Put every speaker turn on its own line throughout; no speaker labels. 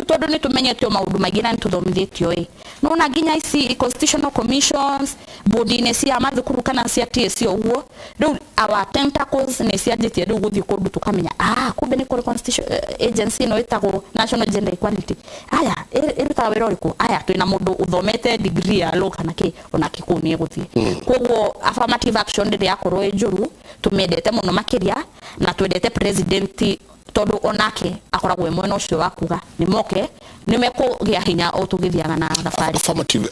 Tondũ nĩ tũmenyete o maũndũ maingĩ na nĩ tũthomithĩtio ĩ, nona nginya ici constitutional commissions, board-inĩ cia mathukuru kana cia TSC ũguo, rĩu our tentacles nĩ cianjĩtie rĩu gũthiĩ kũndũ, tũkamenya, ah, kumbe nĩ kũrĩ constitution agency ĩno ĩtagwo National Gender Equality. Aya ĩrutaga wĩra ũrĩkũ? Aya, twĩna mũndũ ũthomete degree ya law kana kĩ, onake kũu nĩ egũthiĩ. Koguo affirmative action ndĩrĩ yakorwo ĩ njũru. Tũmĩendete mũno makĩria, na twendete president tondũ onake akoragwo e mwena ũcio wa kuga nĩ moke, nĩ mekũgĩa hinya o tũgĩthiaga na thabarĩ.
Affirmative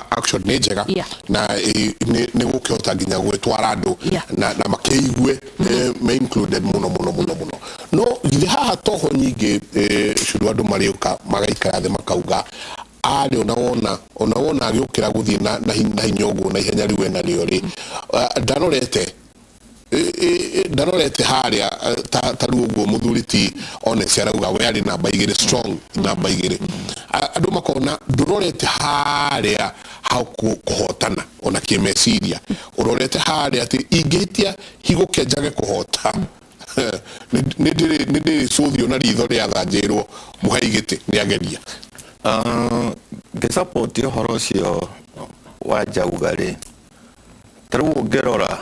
action nĩ njega na nĩ gũkĩhota nginya gwĩtwara andũ na makĩigue me included mũno mũno mũno mũno. No githĩ haha toho nyingĩ curu andũ marĩũka magaikara thĩ makauga arĩ ona wona agĩũkĩra gũthiĩ na hinya ũguo na ihenya rĩu ena rĩo rĩ, ndarorete harĩa ta rĩu ũguo mũthuri ti Honest arauga we arĩ namba 2, strong namba 2. Andũ makona ndũrorete harĩa hau kũhotana, ona kĩmeciria ũrorete harĩa atĩ ingĩhĩtia higũke njage kũhota, nĩ ndĩrĩcũthio na ritho rĩa tha njĩrwo mũhei gĩtĩ nĩ ageria.
Ngĩsupport ũhoro ũcio wa njauga rĩ, ta rĩu ũngĩrora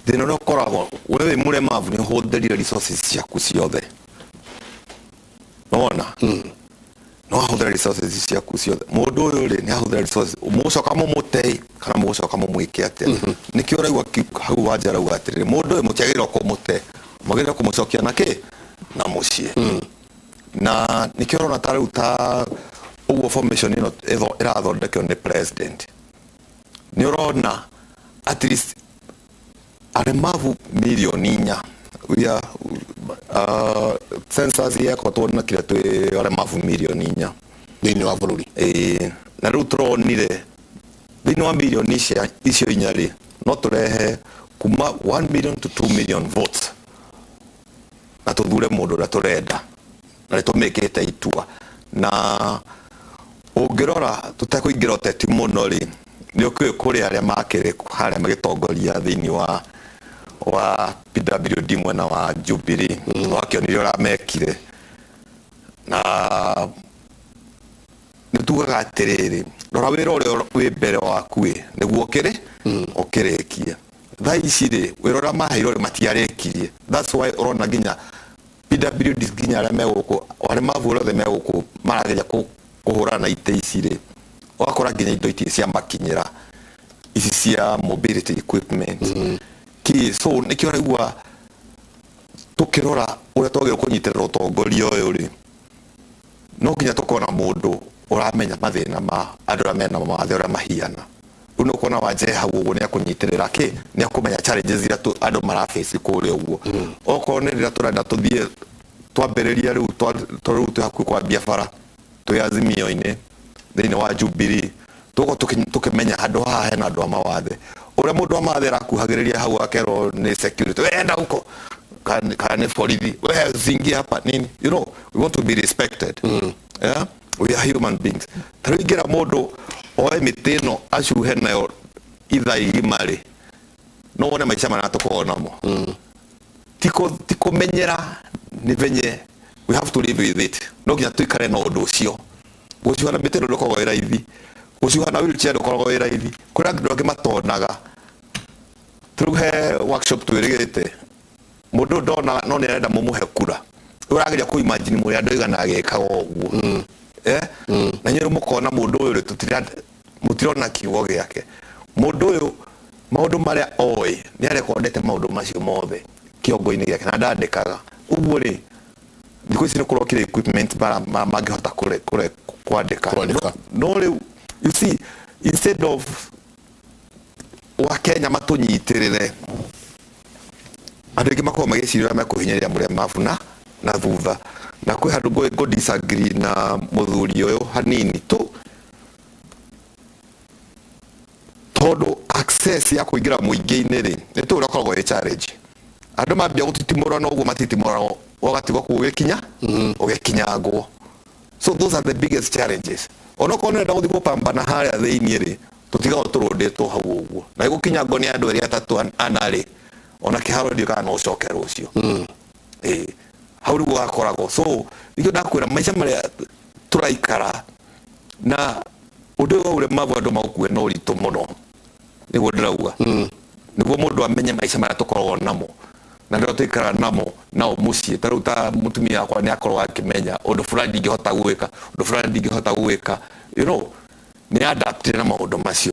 thĩna ũrĩa ũkoragwo, we wĩ mũlemavu, nĩ ũhũthĩrire resources ciaku ciothe, nĩwona no ahũthĩra resources ciaku ciothe. Mũndũ ũyũ rĩ, nĩ ahũthĩra resources, mũgũcoka mũmũte kana mũgũcoka mũmwĩke atĩa? Nĩkĩo ũraigua hau wanja arauga atĩrĩrĩ, mũndũ ũyũ mũtiagĩrĩirwo kũmũte, mwagĩrĩirwo kũmũcokia na kĩ na mũciĩ. Na nĩkĩo ũrona ta rĩu ta ũguo formation ĩno ĩrathondekwo nĩ president, nĩ ũrona at least aremavu mirioni 4. We are census yekwo, na kĩrĩa twĩ aremavu mirioni 4
thĩinĩ wa bũrũri.
Ĩĩ, na rĩu tũronire thĩinĩ wa mirioni icio 4 rĩ, no tũrehe kuma 1 million to 2 million votes na tũthure mũndũ ũrĩa tũrenda, na nĩ tũmĩkĩte itua. Na ũngĩrora, tũtekũingĩra ũteti mũno rĩ, nĩ ũkĩũĩ kũrĩ arĩa makĩrĩ harĩa magĩtongoria thĩinĩ wa PWD mwena wa Jubilee, wakĩonire ũrĩa mekire. Na nĩ tugaga atĩrĩrĩ, rora wĩra ũrĩa wĩ mbere waku ĩ, nĩguo ũkĩrĩ ũkĩrĩkie. Thaa ici rĩ, wĩra ũrĩa maheirwo rĩ, matiarĩkirie. That's why ũrona nginya PWD, nginya arĩa me gũkũ, aremavu arĩa othe me gũkũ marageria kũhũrana na itĩ ici rĩ, ũgakora nginya indo itirĩ ciamakinyĩra, ici cia mobility equipment ki. So nĩkĩo ũraigua tũkĩrora ũrĩa twagĩrĩirwo kũnyitĩrĩra ũtongoria ũyũ rĩ, no nginya tũkorwo na mũndũ ũramenya mathĩna ma andũ arĩa mena mawathe ũrĩa mahiana. Rĩu nĩ ũkuona wanje hau ũguo nĩ akũnyitĩrĩra kĩ, nĩ akũmenya challenges iria andũ maraface kũrĩa ũguo. Okorwo nĩ rĩrĩa tũrenda tũthiĩ twambĩrĩria rĩu, rĩu twĩ hakuhĩ kwambia bara twĩ Azimio-inĩ thĩinĩ wa Jubilee, tũgũkorwo tũkĩmenya handũ haha hena andũ a mawathe, ũrĩa mũndũ wa mawathe arakuhagĩrĩria hau akerwo nĩ security, "We enda huko," kana nĩ borithi, "We usiingie hapa," nini. We want to be respected. Yeah? We are human beings. Ta rĩu ingĩra mũndũ oe mĩtĩ ĩno acuhe nayo ithaa igima rĩ, no wone maica marĩa tũkoragwo namo. Ti kũmenyera, nĩ venye we have to live with it. No nginya tũikare na ũndũ ũcio. Gũcuha na mĩtĩ ĩno ndũkoragwo wĩ raithi, gũcuha na wheelchair ndũkoragwo wĩ raithi. Kũrĩ andũ angĩ matonaga. Rĩu he workshop twĩrĩgĩte, mũndũ ũyũ ndona no nĩ arenda mũmũhe kura. Rĩu ũrageria kũ imagine mũrĩ andũ aigana agĩkaga ũguo, eh? Na inyuĩ mũkona mũndũ ũyũ rĩ, mũtirona kiugo gĩake. Mũndũ ũyũ maũndũ marĩa oĩ nĩ arekondete maũndũ macio mothe kĩongo-inĩ gĩake na ndandĩkaga ũguo rĩ. Thikũ ici nĩ kũrokire equipment mangĩhota kwandĩka.
Kwandĩka.
No rĩu you see, instead of wa Kenya matũnyitĩrĩre, andũ aingĩ makoragwo magĩciria ũrĩa mekũhinyĩrĩria mũlemavu na thutha. Na kwĩ handũ ngũ disagree na mũthuri ũyũ hanini tu, tondũ access ya kũingĩra mũingĩ-inĩ rĩ, nĩ tũĩ ũrĩa ũkoragwo wĩ challenge. Andũ mambia gũtitimũrana ũguo, matitimũragwo, ũgatigwo kũu ũgĩkinya ũgĩkinyangwo. So those are the biggest challenges. Onokorwo nĩ ũrenda gũthiĩ gũpambana harĩa thĩiniĩ rĩ, tũtigagwo tũrũndĩtwo hau ũguo na gũkinyangwo nĩ andũ erĩ, atatũ, ana rĩ, ona kĩharo ndiũ kana no ũcoke rũciũ. Ĩĩ, Hau nĩguo hakoragwo. So nĩkĩo ndakwĩra maica marĩa tũraikara na ũndũ ũyũ wa ũlemavu, andũ maũkue na ũritũ mũno. Nĩguo ndĩrauga, nĩguo mũndũ amenye maica marĩa tũkoragwo namo na rĩrĩa tũikaraga namo nao mũciĩ. Ta rĩu ta mũtumia wakwa nĩ akorwo akĩmenya ũndũ fulani ndingĩhota gwĩka, ũndũ fulani ndingĩhota gwĩka, nĩ adaptire na maũndũ macio.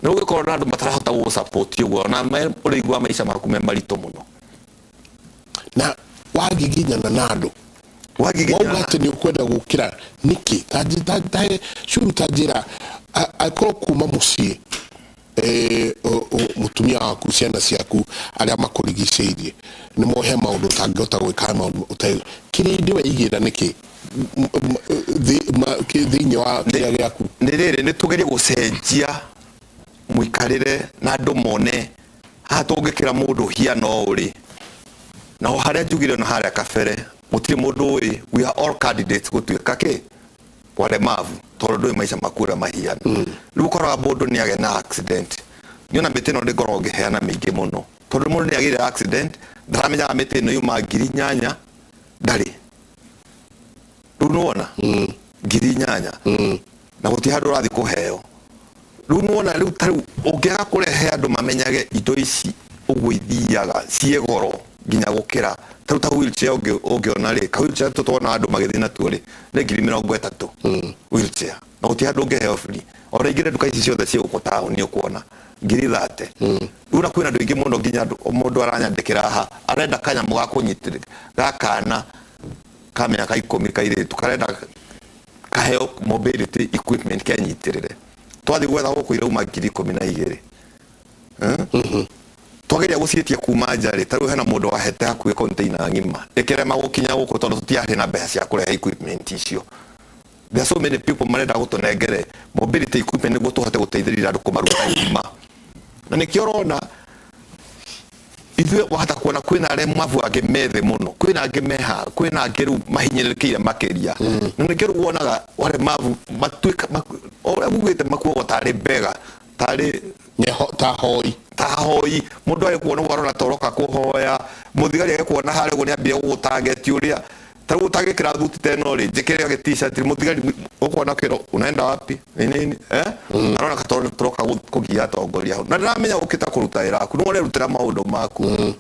Nĩ ũgĩkorwo na andũ matarahota gũgũ-support ũguo, ona ũrĩigua maica maku me maritũ mũno.
Na wagiginyana na andũ, wauga atĩ nĩ ũkwenda gũkĩra nĩkĩ? Curu, ta njĩra, angĩkorwo kuma mũciĩ, mũtumia waku, ciana ciaku, arĩa makũrigicĩirie nĩ mohe maũndũ ũtangĩhota gwĩka, maũndũ kĩrĩa indĩ weigĩra nĩkĩ thĩinĩ wa kĩrĩa gĩaku?
Nĩ rĩrĩ, nĩ tũgerie gũcenjia mũikarĩre na andũ mone haha tũngĩkĩra mũndũ hiana ũũ rĩ. Na o harĩa njugire na harĩa kabere, gũtirĩ mũndũ ũĩ, we are all candidates gũtuĩka kĩ walemavu, tondũ ndũĩ maica maku ũrĩa mahiana. Rĩu ũkoraga mũndũ nĩ agĩa na accident. Niĩ ona mĩtĩ ĩno ndĩngoragwo ngĩheana mĩingĩ mũno, tondũ mũndũ nĩ agĩire accident, ndaramenyaga mĩtĩ ĩno yuma 8,000, ndarĩ rĩu nĩwona 8,000 na gũtirĩ handũ ũrathiĩ kũheo. Rĩu nĩwona, rĩu ta rĩu ũngĩaga kũrehe andũ mamenyage indo ici ũguo ithiaga ciĩ goro nginya gũkĩra ta rĩu ta wheelchair. Ũngĩona rĩ, ka wheelchair tũtwona andũ magĩthiĩ natuo rĩ, nĩ 30,000 wheelchair, na gũtirĩ handũ ũngĩheo free. Ona ingĩre nduka ici ciothe ciĩ gũkũ taũni, ũkuona 30,000. Rĩu na kwĩna andũ aingĩ mũno, nginya andũ mũndũ aranyandĩkĩra haha arenda kanyamũ ga kũnyitĩrĩra ga kana ka mĩaka 10, kairĩtu karenda kaheo mobility equipment kenyitĩrĩre. Twathiĩ gwetha gũkũ irauma 12,000. Twageria gũciĩtia kuma nja rĩ, ta rĩu hena mũndũ wahete hakuhĩ container ng'ima, ĩkĩrema gũkinya gũkũ tondũ tũtiarĩ na mbeca cia kũrehe equipment icio. There are so many people marenda gũtũnengere mobility equipment nĩguo tũhote gũteithĩrĩria andũ kũmaruta irima. Na nĩkĩo ũrona ithuĩ wahota kuona kwĩna aremavu angĩ methĩ mũno, kwĩna angĩ meha, kwĩna angĩ rĩu mahinyĩrĩrĩkĩire makĩria. Na nĩkĩo rĩu wonaga waremavu matuĩka o ũrĩa mugĩte, makuagwo tarĩ mbega, tarĩ
ta hoi.
Ta hoi. Mũndũ agĩkuona ũguo arona ta ũroka kũhoya. Mũthigari agĩkuona harĩa ũguo nĩambia gũgũtageti ũrĩa ta rĩu ũtangĩkĩra thuti ta ĩno rĩ, njĩkĩre gĩ t-shirt, mũthigari ũkuona kĩro unaenda wapi, nĩ nini, arona ka tũroka kũgia atongoria hau, na ndĩramenya ũkĩta kũruta wĩra waku nĩwe ũrerutĩra maũndũ maku.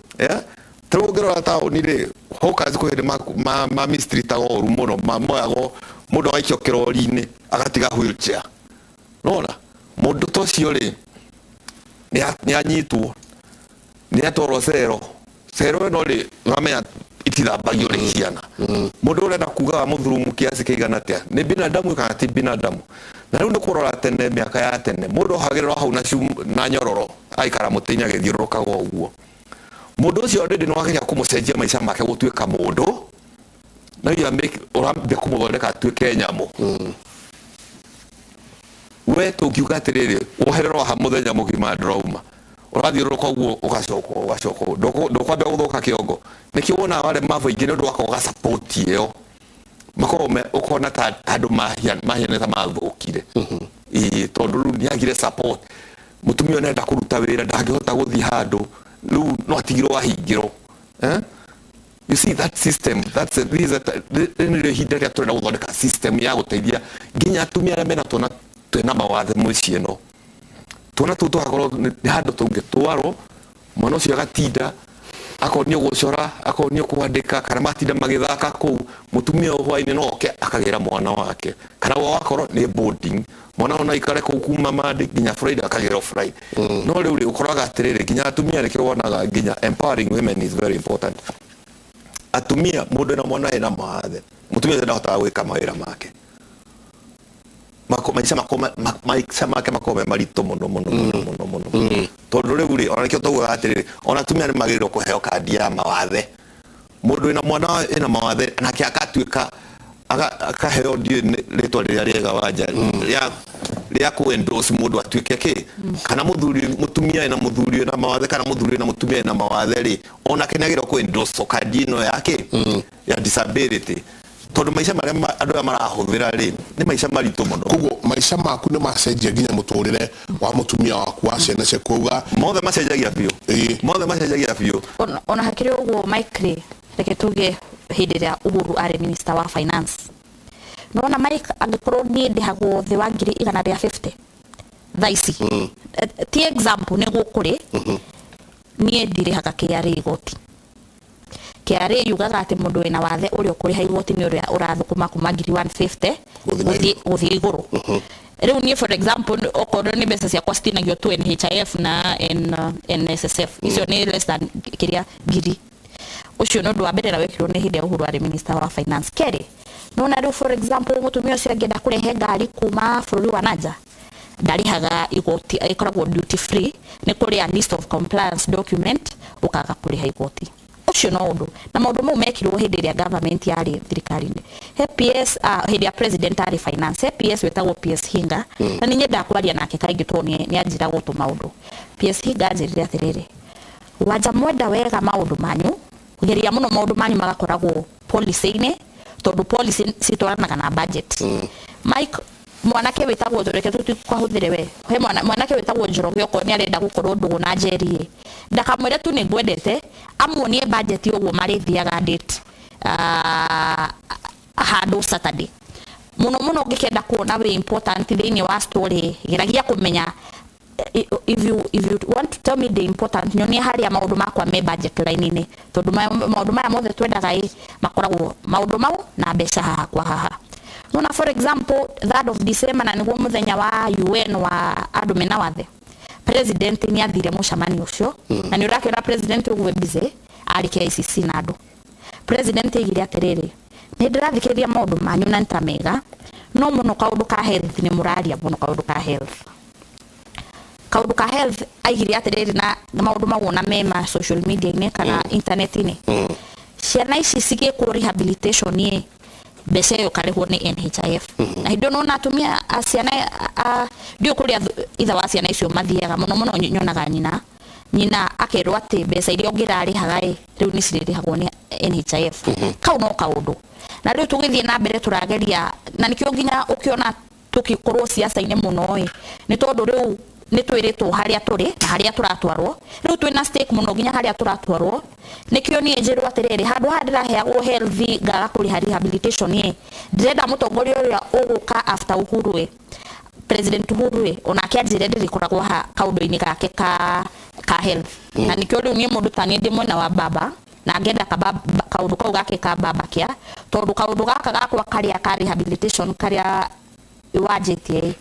Ta rĩu ũngĩrora taũni rĩ, hawkers kwĩ hĩndĩ ma mistreataga ũru mũno, moyagwo mũndũ agaikio kĩrori-inĩ agatiga wheelchair. Nona mũndũ ta ũcio rĩ, nĩ anyitwo, nĩ atwarwo cero. Cero ĩno rĩ, nĩwamenya itithambagio nĩ ciana. Mũndũ ũrenda kuga wa mũthurumu kiasi kĩigana atĩa, nĩ binadamu kana ti binadamu? Na rĩu nĩ kũrora tene, mĩaka ya tene, mũndũ ohagĩrĩrwo hau na na nyororo, aikara mũtĩ-inĩ agĩthiũrũrũkaga ũguo. Mũndũ ũcio already nĩ wageria kũmũcenjia maica make gũtuĩka mũndũ, na you are ũrambia kũmũthondeka atuĩke nyamũ. We tũngiuga atĩrĩrĩ, wohererwo haha mũthenya mũgima, ndũrauma, ũrathiũrũrũka ũguo, ũgacoka ũgacoka ũguo. Ndũkwambia gũthũka kĩongo. Nĩkĩo wonaga walemavu aingĩ nĩ ũndũ wa kwaga support ĩyo, makoragwo ũkona ta andũ mahiana ta mathũkire. Ĩĩ, tondũ rĩu nĩagire support. Mũtumia ũyũ nĩarenda kũruta wĩra, ndangĩhota gũthiĩ handũ, rĩu no atigirwo ahingĩrwo, eh? You see that system, that's a, this is a, rĩrĩ nĩrĩo ihinda rĩrĩa tũrenda gũthondeka system ya gũteithia nginya atumia arĩa mena twana twĩna mawathe mũciĩ ĩno. Twana tũu tũgakorwo nĩ handũ tũngĩtwarwo, mwana ũcio agatinda akonio gũcora, akonio kwandĩka, kana matinda magĩthaka kũu. Mũtumia ũyũ hwainĩ no oke akagĩra mwana wake, kana wakorwo nĩ boarding, mwana ũyũ no aikare kũu kuma Monday nginya Friday, akagĩrwo Friday. No rĩu rĩ, ũkoraga atĩrĩrĩ, nginya atumia, nĩkĩo wonaga nginya empowering women is very important. Atumia, mũndũ ena mwana ena mawathe, mũtumia ũcio ndahotaga gwĩka mawĩra make. Maica maica make makoragwo me maritũ mũno mũno mũno mũno mũno, tondũ rĩu rĩ, ona nĩkĩo taugaga atĩrĩrĩ, ona atumia nĩ magĩrĩirwo kũheo kandi ya mawathe. Mũndũ wĩna mwana ena mawathe nake agatuĩka akaheo, ndiũĩ rĩtwa rĩrĩa rĩega wanja rĩa kũ endorse mũndũ atuĩke kĩ, kana mũthuri, mũtumia ena mũthuri wĩna mawathe, kana mũthuri wĩna mũtumia ena mawathe rĩ, onake nĩ agĩrĩirwo kũ endorse kandi ĩno yake ya disability, tondũ maica marĩa andũ aya marahũthĩra rĩ, nĩ maica maritũ mũno.
Koguo maica maku nĩ macenjia, nginya mũtũrĩre wa mũtumia waku, wa ciana ciaku, auga?
Mothe macenjagia biũ. Mothe macenjagia biũ.
Ona hakĩrĩ ũguo, Mike rĩ, reke tuge Hĩndĩ ĩrĩa Uhuru arĩ minister wa finance, nona Mike, angĩkorwo niĩ ndĩhagwo thĩ wa 150,000 thaa ici, ti example, nĩguo kũrĩ niĩ ndirĩhaga KRA igoti. KRA yugaga atĩ mũndũ wĩna wathe ũrĩa ũkũrĩha igoti nĩ ũrĩa ũrathũkũma kuma 150,000
gũthiĩ na
gũthiĩ igũrũ. Rĩu niĩ, for example, okorwo nĩ mbeca ciakwa citinagio tu NHIF na NSSF, icio nĩ less than kĩrĩa ngiri. Ũcio nĩ ũndũ wa mbere na wekirwo nĩ hĩndĩ ya Uhuru arĩ minister wa finance. Kerĩ, nona rĩu, for example, mũtumia ũcio angĩenda kũrehe ngari kuma bũrũri wa nanja, ndarĩhaga igoti, ĩkoragwo duty free. Nĩ kũrĩ a list of compliance document, ũkaga kũrĩha igoti. Ũcio no ũndũ na maũndũ mau mekirwo hĩndĩ ĩrĩa government yarĩ thirikari-inĩ. He PS, hĩndĩ ya president arĩ finance, he PS wĩtagwo PS Hinga, na nĩ nyendaga kwaria nake kaingĩ tondũ nĩ anjĩragwo tũmaũndũ. PS Hinga anjĩrire atĩrĩrĩ, "Wanja, mwenda wega maũndũ manyu, geria mũno maũndũ manyu magakoragwo policy-inĩ, tondũ policy citwaranaga na budget." Mike, mwanake wĩtagwo, reke tũtikahũthĩre we, he mwanake wĩtagwo Njoroge, okorwo nĩ arenda gũkorwo ndũgũ na Njeri ĩ, ndakamwĩre tu nĩ ngwendete, amuonie budget ũguo marĩthiaga date handũ Saturday. Mũno mũno ũngĩkenda kuona wĩ important thĩinĩ wa story, geragia kũmenya, if you want to tell me the important, nyonia harĩa maũndũ makwa me budget line-inĩ, tondũ maũndũ maya mothe twendaga ĩ makoragwo maũndũ mau na mbeca haha kwa haha. Nona, for example, 3rd of December, na nĩguo mũthenya wa UN wa andũ mena wathe, president nĩ athire mũcemanio ũcio, na nĩ ũrakĩona president ũguo busy arĩ KICC na andũ. President aigire atĩrĩrĩ, "Nĩ ndĩrathikĩrĩria maũndũ manyu na nĩ ta mega, no mũno kaũndũ ka health, nĩ mũraria mũno kaũndũ ka health." Kaũndũ ka health, aigire atĩrĩrĩ, na maũndũ mau ona mema social media-inĩ kana internet-inĩ, ciana ici cigĩkwo rehabilitation ĩ, mbeca ĩyo ĩkarĩhwo nĩ NHIF. Na hĩndĩ ĩyo nona atumia a ciana ndiũĩ kũrĩa ithe wa ciana icio mathiaga, mũno mũno nyonaga nyina akerwo atĩ mbeca iria ũngĩrarĩhaga ĩ, rĩu nĩ cirĩrĩhagwo nĩ NHIF. Kau no kaũndũ. Na rĩu tũgĩthiĩ na mbere tũrageria, na nĩkĩo nginya ũkĩona tũgĩkorwo ciaca-inĩ mũno ĩ, nĩ tondũ rĩu nĩ twĩrĩtwo harĩa tũrĩ na harĩa tũratwarwo. Rĩu twĩna stake mũno nginya harĩa tũratwarwo. Nĩkĩo niĩ njĩrwo atĩrĩrĩ, handũ haha ndĩraheagwo health ngaga kũrĩha rehabilitation ĩ, ndĩrenda mũtongoria ũrĩa ũgũka after Uhuru ĩ, President Uhuru ĩ, onake anjĩre ndĩrĩkoragwo ha kaũndũ-inĩ gake ka health. Na nĩkĩo rĩu niĩ mũndũ ta niĩ ndĩ mwena wa baba na ngenda kaũndũ kau gake ka baba kĩa, tondũ kaũndũ gaka gakwa karĩa ka rehabilitation karĩa wanjĩtie ĩ,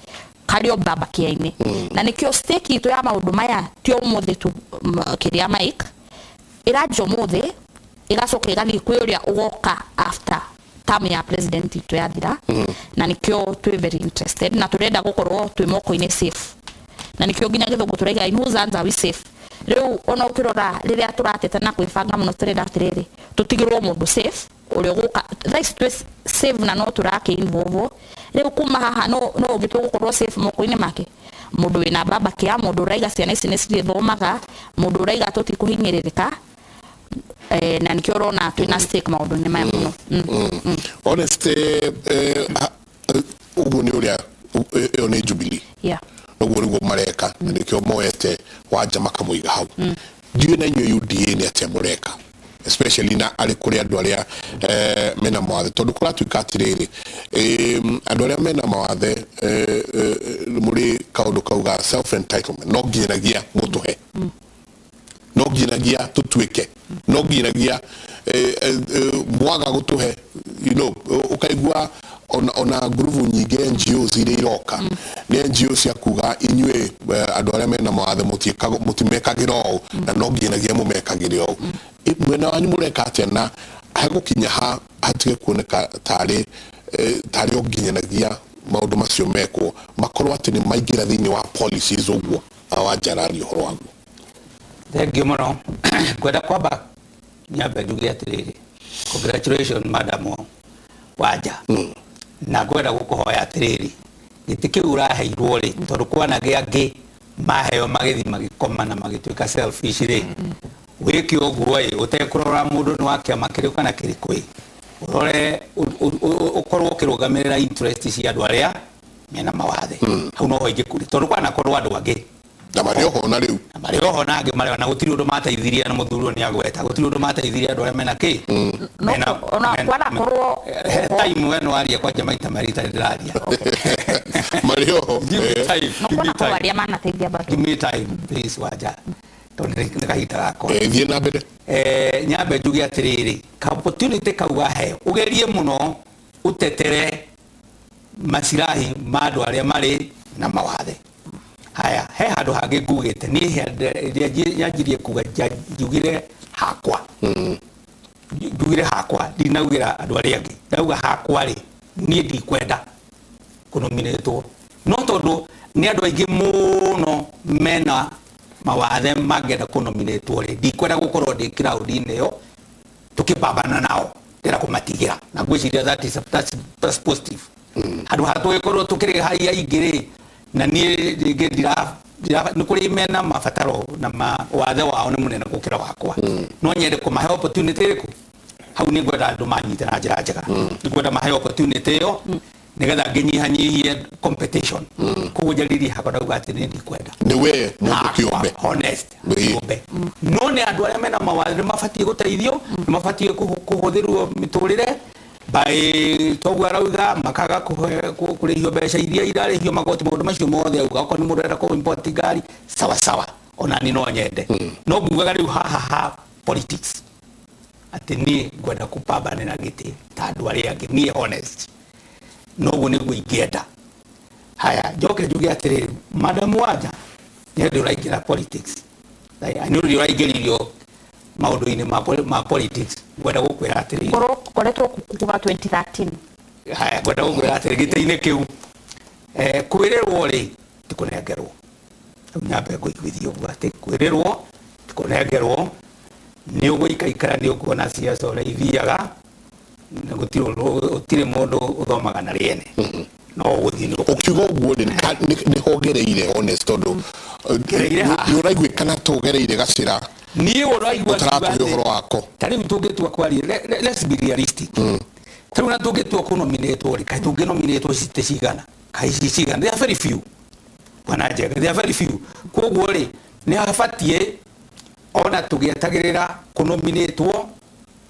karĩ o baba kĩa-inĩ. Na nĩkĩo stake itũ ya maũndũ maya ti ũmũthĩ tu, kĩrĩa Mike ĩranjia ũmũthĩ, ĩgacoka ĩgathiĩ kwĩ ũrĩa ũgoka after term ya president itũ yathira. Na nĩkĩo twĩ very interested na tũrenda gũkorwo twĩ moko-inĩ safe, na nĩkĩo nginya gĩthũngũ tũraiga, "In whose hands are we safe?" Rĩu ona ũkĩrora rĩrĩa tũrateta na kwĩbanga mũno, tũrenda atĩrĩrĩ, tũtigĩrwo mũndũ safe ũrĩa ũgũka. Thaa ici twĩ safe na no tũrakĩ involve rĩu kuma haha, no ũngĩ tũgũkorwo safe moko-inĩ make, mũndũ wĩna baba kĩa, mũndũ ũraiga ciana ici nĩ cirĩthomaga, mũndũ ũraiga tũtikũhinyĩrĩrĩka. Na nĩkĩo ũrona twĩna stake maũndũ-inĩ maya mũno.
Honest, ũguo nĩ ũrĩa ĩyo nĩ Jubilee. Ũguo nĩguo mareka, na nĩkĩo moete Wanja makamũiga hau. Ndiũĩ na inyuĩ UDA nĩ atĩa mũreka, especially na arĩ kũrĩ andũ arĩa mena mawathe, tondũ kũratuĩka atĩrĩrĩ, andũ arĩa mena mawathe, mũrĩ kaũndũ kau ga self entitlement, no nginyagia mũtũhe, no nginyagia tũtuĩke, no nginyagia mwaga gũtũhe, ũkaigua ona ngurubu nyingĩ NGOs iria iroka nĩ NGO cia kuga inyuĩ, andũ arĩa mena mawathe mũtimekagĩra ũũ na no nginyagia mũmekagĩre ũũ. Mwena wanyu mũreka atĩa na hegũkinya ha hatige kuoneka tarĩ o nginyanagia maũndũ macio mekwo, makorwo atĩ nĩ maingĩra thĩinĩ wa policies ũguo wanjararia ũhoro waguo?
Thengiũ mũno. Ngwenda kwamba nyambe njuge atĩrĩrĩ, congratulations, Madam Wanja. Na ngwenda gũkũhoya atĩrĩrĩ, gĩtĩ kĩu ũraheirwo rĩ, tondũ kwanagĩ angĩ maheo magĩthiĩ magĩkoma na magĩtuĩka selfish rĩ, wĩke ũguo ĩ, ũtekũrora mũndũ nĩ wa kĩama kĩrĩkũ kana kĩrĩkũ ĩ, ũrore ũkorwo ũkĩrũgamĩrĩra interest cia andũ arĩa mena mawathe. Hau noho ingĩkũria, tondũ kwanakorwo andũ angĩ
Na marĩ oho na rĩu.
Na marĩ oho na angĩ marĩ na gũtirĩ ũndũ mateithirie na mũthuri ũyũ nĩ agweta gũtirĩ ũndũ mateithirie andũ arĩa mena kĩ.
No, ona kwanakorwo
He time we no arie kwanja maita merĩ itarĩ ndĩraria.
Marĩ oho.
Give me time,
no
give me
kwanakorwo
time.
arĩa manateithia bado.
Give me time please Wanja, tondũ nĩ kahinda gakwa.
Thiĩ na mbere.
Nyambe njuge atĩrĩrĩ, ka opportunity kau waheo ũgerie mũno ũtetere macirahi ma andũ arĩa marĩ na mawathe. Haya, he handũ hangĩ ngugĩte niĩ rĩrĩa nyanjirie kuga njugire hakwa. Njugire hakwa, ndinaugĩra andũ arĩa angĩ. Ndauga hakwa rĩ, niĩ ndikwenda kũnominĩtwo. No tondũ nĩ andũ aingĩ mũno mena mawathe mangĩenda kũnominĩtwo rĩ, ndikwenda gũkorwo ndĩ crowd-inĩ ĩyo tũkĩpambana nao, ndĩrenda kũmatigĩra. Na ngwĩciria that's positive. Handũ ha tũgĩkorwo tũkĩrĩ hai aingĩ rĩ, na niĩ rĩngĩ nĩ kũrĩ mena mabataro na wathe wao nĩ mũnene gũkĩra wakwa. No nyende kũmahe opportunity ĩrĩkũ? Hau nĩ ngwenda andũ manyite na njĩra njega. Nĩ ngwenda mahe opportunity ĩyo nĩgetha ngĩnyihanyihie competition. Koguo njarĩrie hakwa ndauga atĩ niĩ ndikwenda.
Nĩ we mũndũ kĩũmbe.
Honest, kĩũmbe. No nĩ andũ arĩa mena mawathe nĩ mabatiĩ gũteithio, nĩ mabatiĩ kũhũthĩrwo mĩtũrĩre by toguo arauga makaga kũrĩhio mbeca iria irarĩhio magoti, maũndũ macio mothe auga. Okorwo nĩ mũndũ arenda kũ import ngari, sawa sawa, ona niĩ no nyende. No ngugaga rĩu haha ha politics atĩ niĩ ngwenda kũpambanĩra gĩtĩ ta andũ arĩa angĩ, niĩ honest, noguo nĩguo ingĩenda. Haya, njoke njuge atĩrĩrĩ, Madam Wanja nĩ hĩndĩ ũraingĩra politics, nĩ ũrĩa ũraingĩririo maũndũ-inĩ ma politics, ngwenda gũkwĩra atĩrĩrĩ.
Korwo koretwo kuma 2013.
Haya, ngwenda gũkwĩra atĩrĩrĩ, gĩtĩ-inĩ kĩu, kwĩrĩrwo rĩ, ti kũnengerwo. Rĩu nyambe ngũiguithie ũguo atĩ kwĩrĩrwo ti kũnengerwo, nĩ ũgũikaikara nĩ ũkuona ciaca ũrĩa ithiaga, na gũtirĩ mũndũ ũthomaga na rĩene. No ũgũthiĩ nĩ ũkũigua.
Ũkiuga ũguo rĩ, nĩ hongereire honest, tondũ,
Ngereire haha.
nĩ ũraiguĩkana ta ũgereire gacĩra.
Niĩ ũraigua
Ũtaratũhe
atĩ
ũhoro wako.
Ta rĩu tũngĩtua kwaria, let's be realistic. Ta rĩu na tũngĩtua kũnominatwo rĩ, kaĩ tũngĩnominatwo citĩ cigana? Kaĩ ici cigana? They are very few. Bwana Njenga, they are very few. Koguo rĩ, nĩ habatiĩ ona tũgĩetagĩrĩra kũnominatwo,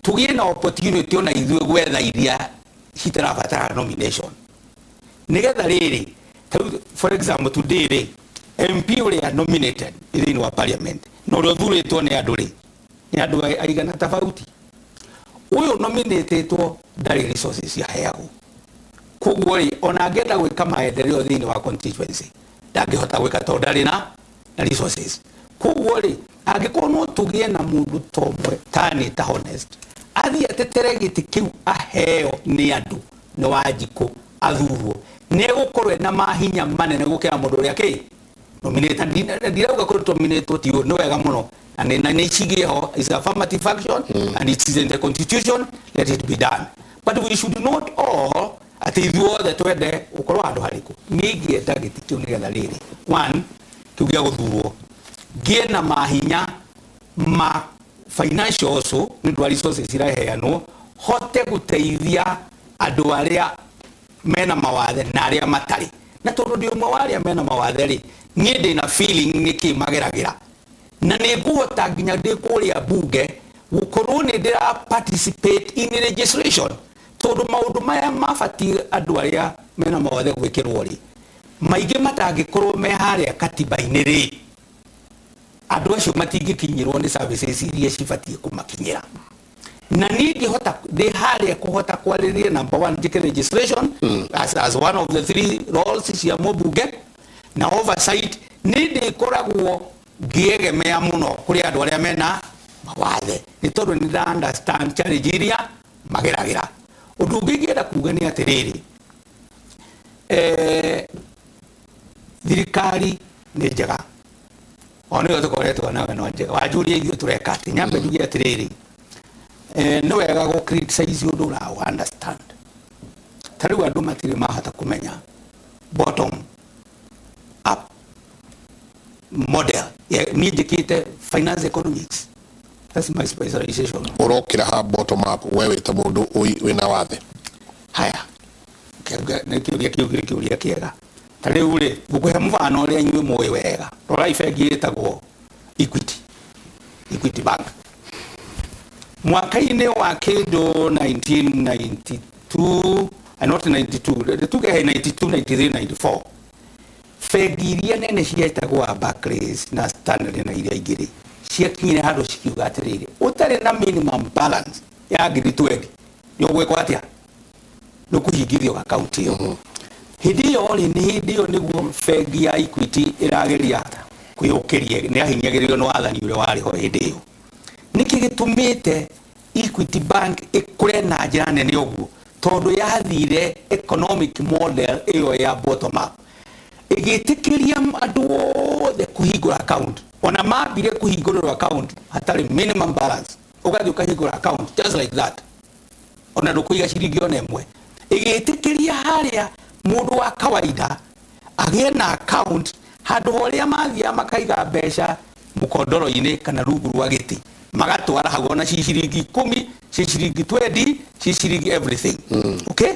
tũgĩe na opportunity ona ithuĩ gwetha iria citarabatara nomination. Nĩgetha rĩrĩ, ta rĩu, for example, today rĩ, MP ũrĩa nominated thĩinĩ wa parliament, na ũrĩa ũthurĩtwo nĩ andũ rĩ, nĩ andũ aigana tofauti. Ũyũ nominatetwo ndarĩ resources ciaheagwo. Koguo rĩ, ona angĩenda gwĩka maendeleo thĩinĩ wa constituency, ndangĩhota gwĩka tondũ ndarĩ na resources. Koguo rĩ, angĩkorwo no tũgĩe na mũndũ ta ũmwe tani ta honest, athiĩ atetere gĩtĩ kĩu aheo nĩ andũ, nĩ Wanjikũ athurwo, nĩ egũkorwo ena mahinya manene gũkĩra mũndũ ũrĩa kĩ nominated. Ndirauga kũrĩ nominated ti ũũ, nĩ wega mũno. Na nĩ cigĩe ho, is affirmative action, and it is in the constitution, let it be done. But we should not all atĩ ithuothe twende gũkorwo handũ harĩkũ. Niĩ ingĩenda gĩtĩ kĩu nĩgetha rĩrĩ, one, kĩu gĩa gũthurwo, ngĩe na mahinya ma financial also, nĩ ũndũ wa resources iraheanwo, hote gũteithia andũ arĩa mena mawathe na arĩa matarĩ. Na tondũ ndĩ ũmwe wa arĩa mena mawathe rĩ, niĩ ndĩna feeling nĩkĩ mageragĩra. Na nĩ ngũhota nginya ndĩ kũrĩa bunge gũkorwo nĩ ndĩra participate in legislation. Tondũ maũndũ maya mabatiĩ andũ arĩa mena mawathe gwĩkĩrwo rĩ, maingĩ matangĩkorwo me harĩa katiba-inĩ rĩ, andũ acio matingĩkinyĩrwo nĩ services iria cibatiĩ kũmakinyĩra. Na niĩ ngĩhota ndĩ harĩa kũhota kwarĩrĩria number one njĩke legislation as one of the three roles cia mũmbunge na oversight, nĩ ndĩkoragwo ngĩegemea mũno kũrĩ andũ arĩa mena mawathe, nĩ tondũ nĩ nda understand challenge iria mageragĩra. Ũndũ ũngĩ ingĩenda kuga nĩ atĩrĩrĩ, thirikari nĩ njega, o nĩyo tũkoretwo nawe no njega. Wanjũria ithuĩ tũreka atĩ, nyambe njuge atĩrĩrĩ, nĩ wega gũ criticize ũndũ ũra understand. Ta rĩu andũ matirĩ mahota kũmenya bottom up model. Niĩ njĩkĩte finance economics, that's my specialization.
Ũrokĩra ha bottom up we wĩ ta mũndũ wĩna wathe?
Haya, nĩ kĩũria kĩu kĩrĩ kĩũria kĩega. Ta rĩu rĩ, ngũkũhe mũbano ũrĩa inyuĩ mũĩ wega. Rorai bengi ĩtagwo Equity, Equity Bank. Mwaka-inĩ wa kĩndũ 1992, not 92, tuge 92, 93, 94, bengi iria nene cietagwo Barclays na Stanley na iria ingĩ rĩ, ciakinyire handũ cikiuga atĩrĩrĩ, ũtarĩ na minimum balance ya ngiri 20 nĩ ũgwĩkwo atĩa? Nĩ ũkũhingithio akaunti ĩyo. Hĩndĩ ĩyo rĩ, nĩ hĩndĩ ĩyo nĩguo bengi ya Equity ĩrageria kwĩyũkĩria, nĩ yahinyagĩrĩrio nĩ wathani ũrĩa warĩ ho hĩndĩ ĩyo. Nĩkĩ gĩtũmĩte Equity Bank ĩkũre na njĩra nene ũguo? Tondũ yathire economic model ĩyo ya bottom up, ĩgĩtĩkĩria andũ othe kũhingũra account. Ona mambire kũhingũrĩrwo account hatarĩ minimum balance, ũgathiĩ ũkahingũra account just like that, ona ndũkũiga ciringi ona ĩmwe. Ĩgĩtĩkĩria harĩa mũndũ wa kawaida agĩe na account, handũ harĩa mathiaga makaiga mbeca mũkondoro-inĩ kana rungu rwa gĩtĩ, magatwara hau, ona ci ciringi 10, ci ciringi 20, ci ciringi everything. Okay,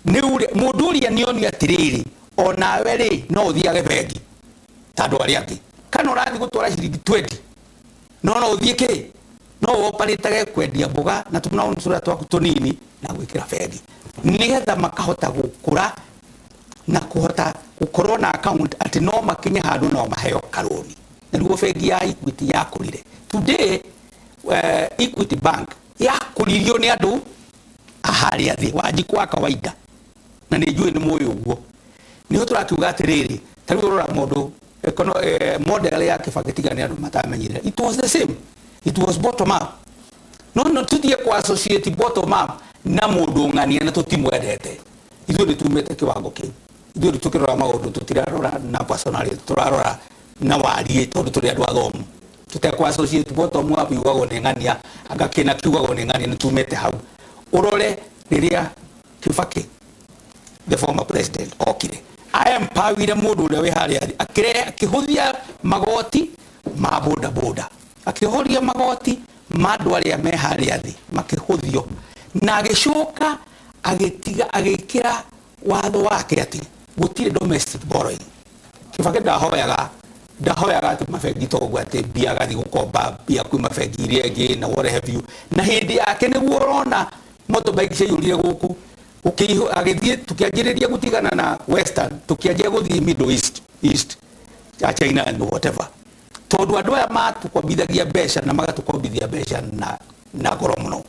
nĩ mũndũ ũrĩa nĩoni atĩrĩrĩ, onawe rĩ, no ũthiage bengi ta andũ arĩa angĩ, kana ũrathiĩ gũtwara ciringi 20, no ũthiĩ kĩ, no ũoparĩtage kwendia mboga na tũmaũndũ tũrĩa twaku tũnini na gwĩkĩra bengi, nĩgetha makahota gũkũra na kũhota gũkorwo na account atĩ no makinye handũ no maheo karũni. Na nĩguo bengi ya Equity yakũrire. Today, Equity Bank yakũririo nĩ andũ aharĩa thĩ, Wanjikũ wa kawaida, na nĩ njũĩ nĩ mũĩ ũguo. Nĩho tũrakiuga atĩrĩrĩ, ta rĩu ũrora mũndũ model ya Kibaki, tiga nĩ andũ matamenyire, it was the same, it was bottom up. No tuthiĩ ku associate bottom up na mũndũ ng'ania na tũtimwendete. Ithuĩ nĩ tumĩte kĩwango kĩu. Ithuĩ nĩ tũkĩrora maũndũ, tũtirarora na personality, tũrarora na wariĩ, tondũ tũrĩ andũ athomu. Tũtekũ associate bottom up yugagwo nĩ ng'ania, anga kĩna kiugagwo nĩ ng'ania. Nĩ tumĩte hau. Ũrore rĩrĩa Kibaki, the former president, okire, aempawire mũndũ ũrĩa wĩ harĩa thĩ, akĩhũthia magoti ma boda boda, akĩhũria magoti ma andũ arĩa me harĩa thĩ makĩhũthio, na agĩcoka agĩtiga agĩkĩra watho wake atĩ gũtirĩ domestic borrowing. Kibaki ndahoyaga atĩ mabengi to ũguo atĩ mbia agathiĩ gũkomba mbia kwĩ mabengi iria ĩngĩ na what have you. Na hĩndĩ yake nĩguo ũrona motorbike ciaiyũrire gũkũ, agĩthiĩ tũkĩanjĩrĩria gũtigana na western, tũkĩanjia gũthiĩ Middle East, East ya China and whatever, tondũ andũ aya matũkombithagia mbeca na magatũkombithia mbeca na goro mũno.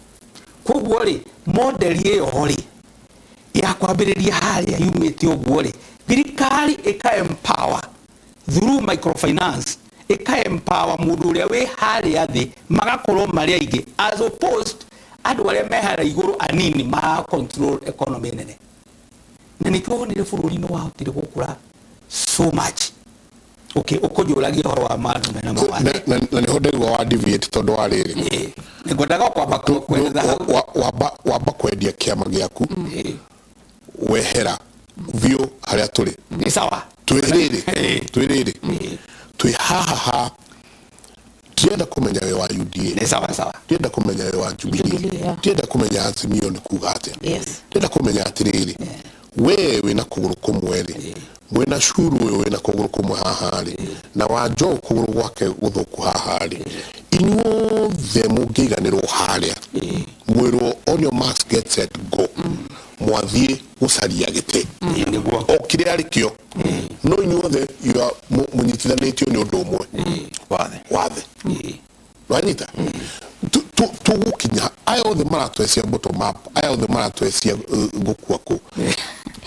Koguo rĩ, model ĩyo rĩ ya kwambĩrĩria harĩa yumĩte ũguo rĩ, thirikari ĩka empower through microfinance, ĩka empower mũndũ ũrĩa wĩ harĩa thĩ, magakorwo marĩ aingĩ, as opposed andũ arĩa me harĩa igũrũ anini mara control economy nene. Na nĩkĩo wonire bũrũri nĩ wahotire gũkũra so much. Okay, ũkũnjũragia ũhoro wa maũndũ mena mawathe.
Na nĩho ndaigua wa deviate, tondũ wa rĩrĩ,
Nĩngwendaga kwamba kweretha hau.
Wamba kwendia kĩama gĩaku, wehera biũ harĩa tũrĩ.
Nĩ sawa.
Twĩ rĩrĩ, twĩ rĩrĩ, twĩ haha ha tienda kũmenya wĩ wa UDA.
Nĩ sawa sawa.
Tienda kũmenya wĩ wa Jubilee.
Jubilee, yeah.
Tienda kũmenya Azimio nĩ kuga atĩa. Tienda kũmenya atĩrĩrĩ, we wĩna kũgũrũ kũmwe rĩ, mwĩna curu ũyũ wĩna kũgũrũ kũmwe haha rĩ, na Wanjo kũgũrũ gwake gũthũku haha rĩ, inyuothe mũngĩiganĩrwo harĩa mwĩrwo on your marks, get set, go, mwathiĩ gũcaria gĩtĩ
Nĩguo.
o kĩrĩa arĩ kĩo, no inyuothe you are mũnyitithanĩtio nĩ ũndũ ũmwe.
Wathe.
Wathe. Wanyita tũgũkinya aya othe maratwecia bottom up, aya othe maratwecia gũkua kũ,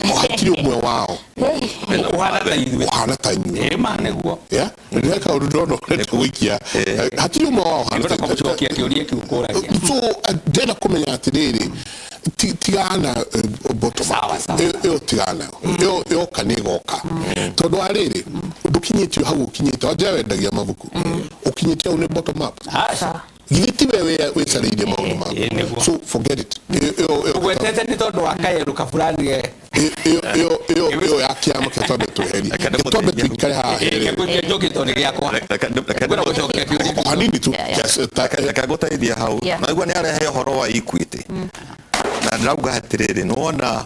o hatirĩ ũmwe wao
Ũhana ta ithuĩ.
Ũhana ta inyuĩ.
Ĩ ma nĩguo.
Yeah, rĩrĩa kaũndũ ndĩrona ũrenda gũikia, hatirĩ ũmwe wao ũhana
Nĩngwenda
ta
kũmũcokia kĩũria kĩu ũkũragia.
So ndĩrenda kũmenya atĩrĩrĩ, tigana bottom up.
Sawa, sawa.
Ĩyo tigana ĩyo, yoka nĩ ĩgoka, tondũ wa rĩrĩ, ndũkinyĩtio hau ũkinyĩte. Wanja wendagia mabuku, ũkinyĩte hau nĩ bottom up.
Aca.
Githĩ tiwe wĩcarĩirie maũndũ maku?
Ĩ, nĩguo.
So forget it. Ĩyo
Ũgwetete nĩ tondũ wa kayerũ kaburani.
Ĩyo ya kĩama kĩa twambe tweherie.
Reke
twambe
ndĩmũteithie.
tuikare haha herĩ.
Kĩngũikia njũkĩ tondũ nĩ gĩakwa. Ngwenda gũcokia kĩũria
O
kĩu.
hanini tu.
Yeah.
Yes,
Reke ngũteithie hau. Naigua nĩ arehe ũhoro wa Equity, na ndĩrauga atĩrĩrĩ, nĩwona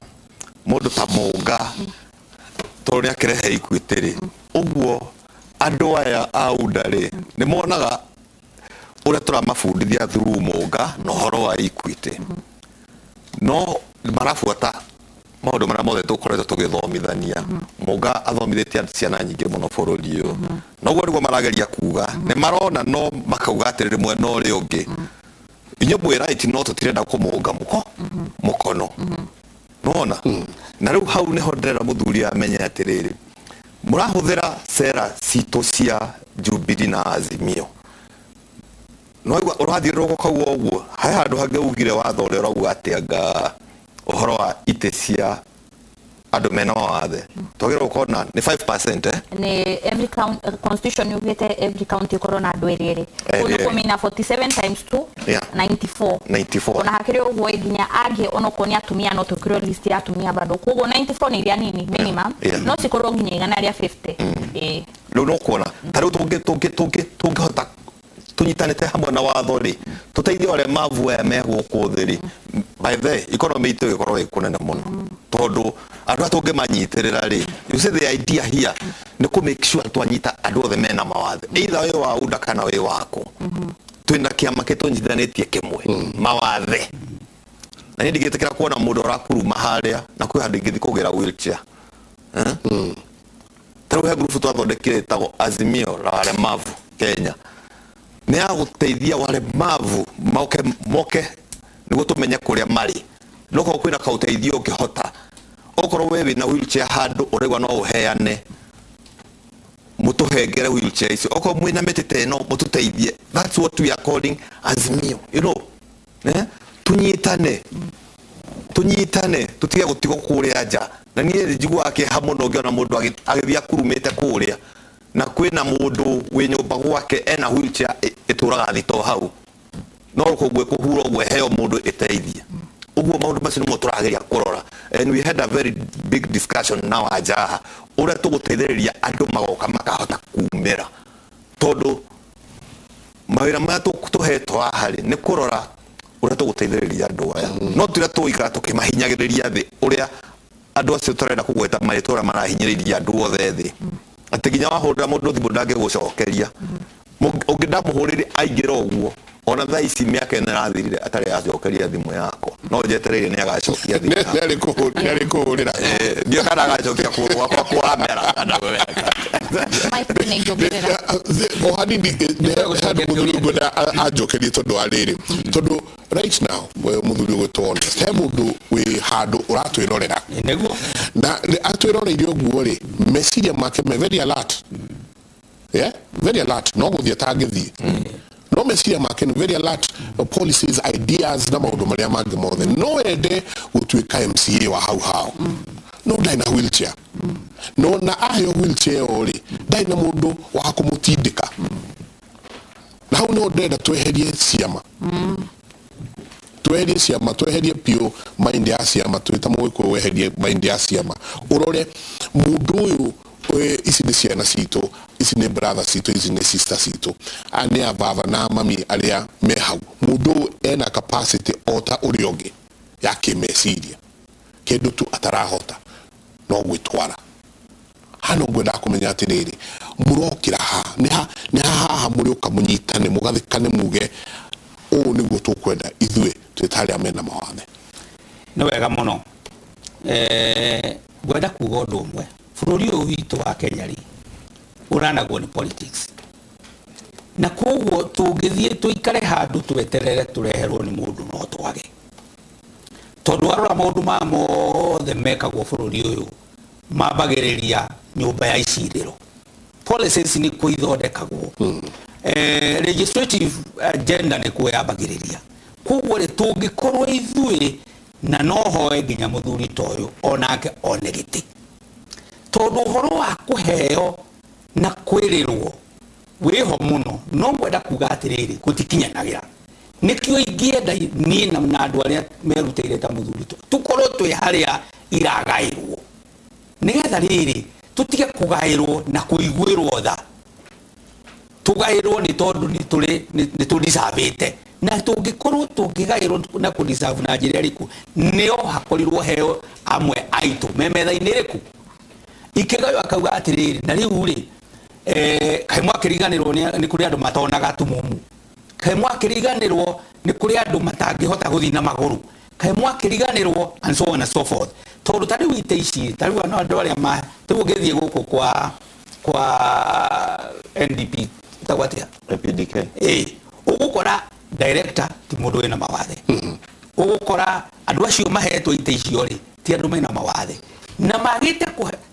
mũndũ ta Mũnga Tondũ nĩ akĩrehe Equity rĩ, ũguo andũ aya a UDA rĩ nĩ monaga ũrĩa tũramabundithia through Mũnga na ũhoro wa Equity, no marabuata maũndũ marĩa mothe tũkoretwo tũgĩthomithania. Mũnga athomithĩtie ciana nyingĩ mũno bũrũri ũyũ, na ũguo nĩguo marageria kuga. Nĩ marona no makauga atĩrĩrĩ, mwena ũrĩa ũngĩ inyuĩ mwĩ right, no tũtirenda kũmũnga mũkono nona. Na rĩu hau nĩho ndĩrenda mũthuri amenye atĩrĩrĩ, mũrahũthĩra sera citũ cia Jubilee na Azimio, no igua ũrathiũrũrũka kauga ũguo. He handũ hangĩ ugire watho ũrĩa ũrauga atĩ anga ũhoro wa itĩ cia andũ mena mawathe twagĩrĩirwo gũkorwo na nĩ 5%, eh?
Nĩ every count, constitution yugĩte every county ĩkorwo na andũ erĩ erĩ.
Erĩ,
Kũu nĩ
erĩ.
kũmina 47 times 2, 94.
94.
Ona hakĩrĩ ũguo ĩ, nginya angĩ onokorwo nĩ atumia no twĩkĩrwo list ya atumia bado, koguo 94 nĩ iria nini minimum, no cikorwo nginya 150, ĩĩ.
Rĩu no kuona ta rĩu tũngĩhota tũnyitanĩte hamwe na watho rĩ, tũteithie aremavu aya me gũkũ thĩ rĩ, by the economy itũ ĩgĩkorwo ĩ kũnene mũno, tondũ andũ aya tũngĩmanyitĩrĩra rĩ, you see, the idea here nĩ kũ make sure twanyita andũ othe mena mawathe, either wĩ wa UDA kana wĩ wako, twĩna kĩama kĩtũnyitithanĩtie kĩmwe mawathe. Na niĩ ndingĩtĩkĩra kuona mũndũ ũrakuruma harĩa na kwĩ handũ ingĩthiĩ kũgĩra wheelchair. Ta rĩu he ngurubu twathondekire ĩtagwo Azimio la Walemavu Kenya, nĩ ya gũteithia walemavu moke moke nĩguo tũmenye kũrĩa marĩ. No korwo kwĩna kaũteithio ũngĩhota, okorwo we wĩna wheelchair handũ ũraigua no ũheane, mũtũhengere wheelchair icio, okorwo mwĩna mĩtĩ ta ĩno mũtũteithie. That's what we are calling Azimio, eh? Tunyitane, tunyitane, tutige gũtigwo kũrĩa nja. Na niĩ njiguaga kĩeha mũno ngĩona mũndũ agĩthiĩ akurumĩte kũrĩa na kwĩna mũndũ wĩ nyũmba gwake ena wheelchair ĩtũraga thito hau, no kũguo kũhura ũguo ĩheo mũndũ ĩteithie ũguo. Maũndũ macio nĩmo tũrageria kũrora, and we had a very big discussion na Wanjaha ũrĩa tũgũteithĩrĩria andũ magoka makahota kumĩra, tondũ mawĩra maya tũhetwo haha rĩ nĩ kũrora ũrĩa tũgũteithĩrĩria andũ aya, no tũrĩa tũgũikara tũkĩmahinyagĩrĩria thĩ, ũrĩa andũ acio tũrenda kũgweta marĩtwa marahinyĩrĩria andũ othe thĩ, atĩ nginya wahũrĩra mũndũ thimũ ndangĩgũcokeria. Ũngĩ ndamũhũrĩre aingĩra ũguo, ona thaa ici mĩaka ĩno ĩrathirire atarĩ acokeria thimũ yakwa, no njetereire nĩ agacokia thimũ yakwa.
Nĩ arĩ kũhũrĩra.
Ndiũ kana agacokia kũgũrũ gwakwa kũramera kana gweka.
Mike nĩ ingĩongerera.
O hanini handũ mũthuri ngwenda anjokerie, tondũ wa rĩrĩ, tondũ right now we mũthuri ũgwĩtwo Honest, he mũndũ wĩ handũ ũratwĩrorera.
Nĩguo.
Na atwĩroreire ũguo rĩ, meciria make me very alert, yeah? Very alert, no gũthiĩ atangĩthiĩ, no meciria make nĩ very alert, policies, ideas na maũndũ marĩa mangĩ mothe. No ende gũtuĩka MCA wa hau hao, no ndarĩ na wheelchair, no na aheo wheelchair ĩyo rĩ, ndarĩ na mũndũ wa kũmũtindĩka. Na hau no ndĩrenda tweherie ciama, tweherie ciama, tweherie piũ mind ya ciama. Twĩta mũgĩkũyũ, weherie mind ya ciama, ũrore mũndũ ũyũ. Ici nĩ ciana citũ, ici nĩ brother citũ, ici nĩ sister citũ, aya nĩ ababa na mami arĩa me hau. Mũndũ ũyũ ena capacity o ta ũrĩa ũngĩ ya kĩmeciria, kĩndũ tu atarahota no gwĩtwara. Hano ngwendaga kũmenya atĩrĩrĩ, mũrokĩra ha nĩ ha nĩ ha haha mũrĩũka mũnyitane, mũgathĩkane, muge ũũ nĩguo tũkwenda ithuĩ twĩ ta arĩa mena mawathe?
Nĩ wega mũno. Ngwenda kuga ũndũ ũmwe. Bũrũri ũyũ witũ wa Kenya rĩ, ũranagwo nĩ politics, na koguo tũngĩthiĩ tũikare handũ tweterere tũreherwo nĩ mũndũ no twage, tondũ warora maũndũ maya mothe mekagwo bũrũri ũyũ mambagĩrĩria nyũmba ya icirĩro. Policies nĩ kuo ithondekagwo, legislative agenda nĩ kuo yambagĩrĩria. Koguo rĩ, tũngĩkorwo ithuĩ na no hoe nginya mũthuri ta ũyũ onake one gĩtĩ, tondũ ũhoro wa kũheo na kwĩrĩrwo wĩho mũno, no ngwenda kuga atĩrĩrĩ, gũtikinyanagĩra. Nĩkĩo ingĩenda niĩ na andũ arĩa merutĩire ta mũthuri tũkorwo twĩ harĩa iragaĩrwo, nĩgetha rĩrĩ tũtige kũgaĩrwo na kũiguĩrwo tha. Tũgaĩrwo nĩ tondũ nĩ tũdicavĩte, na tũngĩkorwo tũngĩgaĩrwo na kũdeserve na njĩra ĩrĩkũ, nĩo hakorirwo heo amwe aitũ me metha-inĩ ĩrĩkũ. Ikĩgaywo akauga atĩrĩrĩ na rĩu rĩ kaĩ mwakĩriganĩrwo nĩ kũrĩ andũ matonaga tumumu, kaĩ mwakĩriganĩrwo nĩ kũrĩ andũ matangĩhota gũthiĩ na magũrũ, kaĩ mwakĩriganĩrwo and so on and so forth. Tondũ ta rĩu ite ici ta rĩu andũ arĩa ma rĩu ũngĩthiĩ gũkũ kwa NDP tagwo atĩa
PDK
ũgũkora director ti mũndũ wĩna mawathe, ũgũkora andũ acio mahetwo ite icio rĩ ti andũ mena mawathe na magĩte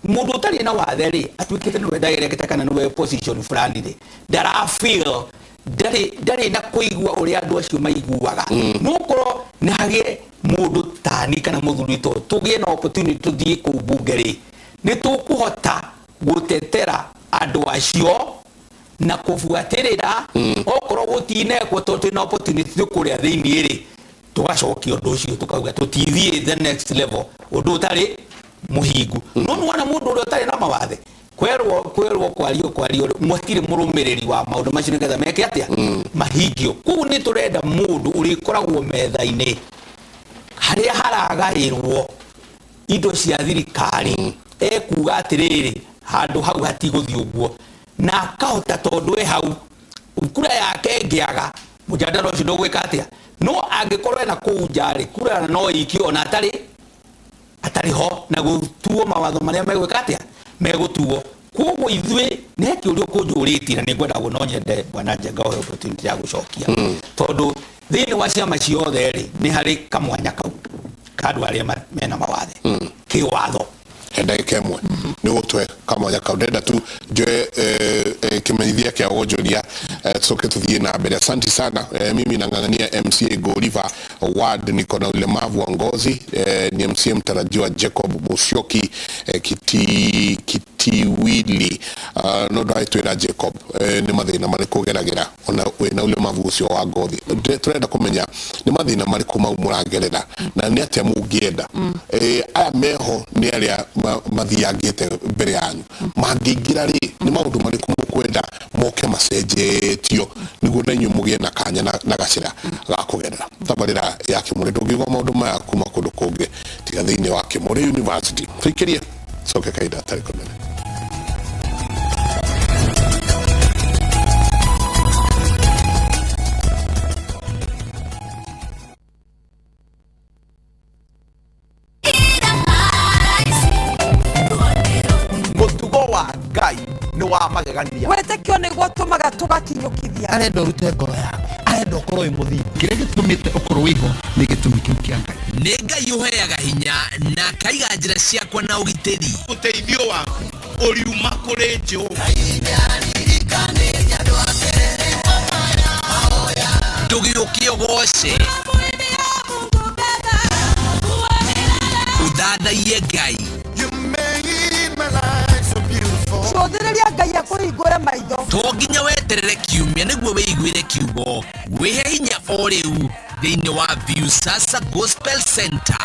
mũndũ ũtarĩ na wathe rĩ atuĩkĩte nĩwe director kana nĩwe position fulani rĩ ndara feel ndarĩ na kũigua ũrĩa andũ acio maiguaga. No korwo nĩ hagĩe mũndũ tani kana mũthuri to tũgĩe na opportunity tũthiĩ kũu bunge rĩ nĩ tũkũhota gũtetera andũ acio na kũbuatĩrĩra okorwo gũtinekwo tondũ twĩna opportunity kũrĩa thĩinĩ rĩ tũgacokia ũndũ ũcio tũkauga tũtithiĩ the next level ũndũ ũtarĩ mũhingu. No nĩwona mũndũ ũrĩa ũtarĩ na mawathe kwerwo kwario mũtirĩ mũrũmĩrĩri wa maũndũ macio nĩgetha meke atĩa mahingio. Koguo nĩ tũrenda mũndũ ũrĩkoragwo metha-inĩ harĩa haragaĩrwo indo cia thirikari ekuga atĩrĩrĩ handũ hau hatigũthiĩ ũguo na akahota tondũ e hau kura yake ĩngĩaga mũjadala ũcio ndũgwĩka atĩa. No angĩkorwo ena kũu nja rĩ kura no ĩikio ona atarĩ ho na gũtuo mawatho marĩa megwĩka atĩa megũtuo. Koguo ithuĩ nĩ kĩũria kũnjũrĩtie na nĩngwenda no nyende bwana Njenga ohe opportunity ya gũcokia tondũ thĩinĩ wa ciama ciothe rĩ nĩ harĩ kamwanya kau ka andũ arĩa mena mawathe kĩwatho.
Ndagĩka ĩmwe nĩ gũtwe kamwanya kau ndenda tu njoe kĩmenyithia kĩa wonjoria tucoke tuthiĩ na mbere. Asante sana. Mimi nang'ang'ania MCA Goliva Ward, niko na ulemavu wa ngozi. Ni MCA mtarajiwa Jacob Musyoki Kitiwili. No ndagĩtwĩra Jacob nĩ mathĩna marĩkũ ũgeragĩra ona wĩna ulemavu ũcio wa ngothi. Tũrenda kũmenya nĩ mathĩna marĩkũ mau mũragerera na nĩ atĩa mũngĩenda aya meho nĩ arĩa mathiangĩte mbere yanyu mangĩingĩra rĩ nĩ maũndũ marĩkũ mũkwenda moke macenjetio nĩguo na inyuĩ mũgĩe na kanya na gacĩra ga kũgerera tabarĩra ya Kĩmũrĩ. Ndũngĩigua maũndũ maya kuma kũndũ kũngĩ tiga thĩinĩ wa Kĩmũrĩ University. Tũikĩrie coke kahinda gatarĩ kanene.
Ngai nĩ wa magegania
wĩtĩkio nĩguo tũmaga tũgakinyũkithia.
Arenda ũrute ngoro yaku, arenda ũkorwo wĩ mũthingu. Kĩrĩa gĩtũmĩte ũkorwo wĩho nĩ gĩtũmi kĩu kĩa Ngai.
Nĩ Ngai ũheaga hinya na akaiga njĩra ciakwa na ũgitĩri.
Ũteithio waku ũriuma kũrĩ Jehova.
Ndũgĩũke ũgoce ũthathaiye Ngai.
Cũthĩrĩria Ngai akũhingũre maitho.
To nginya weterere kiumia nĩguo wĩiguĩre kiugo. Wĩhe hinya o rĩu thĩinĩ wa Viusasa Gospel Center.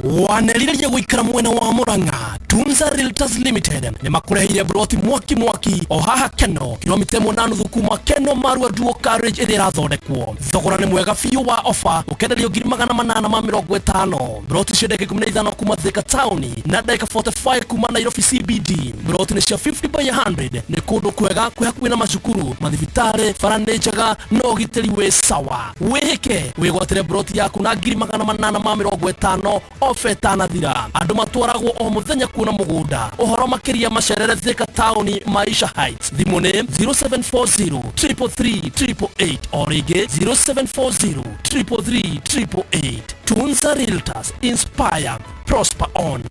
Wanerirĩria gũikara mwena wa Murang'a. Tunza Realtors Limited nĩ makũreheire broti mwaki mwaki o haha Keno kilomita ĩmwe na nuthu kuma Keno Marua Duo Carriage ĩrĩa ĩrathondekwo. Thogora nĩ mwega biũ wa ofa ũkenderio 850,000. Broti cia ndagĩka 15 kuma Thika Town na ndagĩka 45 kuma Nairobi CBD. Broti nĩ cia 50 by 100 nĩ kũndũ kwega kwĩ hakuhĩ na macukuru, mathibitarĩ, bara nĩ njega na ũgitĩri wĩ sawa. Wĩhĩke wĩgwatĩre broti yaku na 850,000 ofa ĩtanathira. Andũ matwaragwo o mũthenya kuona mũgũnda. Ũhoro makĩria macerere Thika Town Maisha Heights. Thimũ nĩ 0740 333 888 o rĩngĩ 0740 333 888. Tunza Realtors, inspire, prosper on.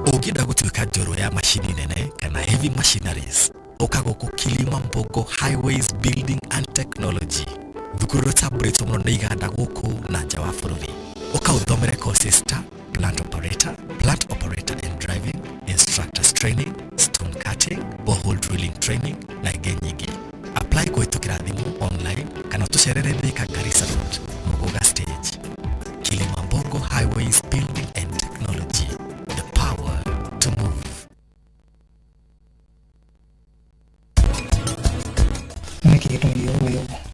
Ũngĩenda gũtuĩka njorua ya macini nene kana heavy machineries, ũka gũkũ Kilimambogo Highways Building and Technology. Thukuru ĩrĩa mũno nĩ iganda gũkũ na nja wa bũrũri. Ũka ũthomere courses ta plant operator and driving, instructors training, stone cutting, borehole drilling training na ingĩ nyingĩ. Apply kũhĩtũkĩra thimũ online kana ũtũcerere Thika Garissa Road, Muguga Stage. Kilimambogo Highways Building and Technology, the power to move.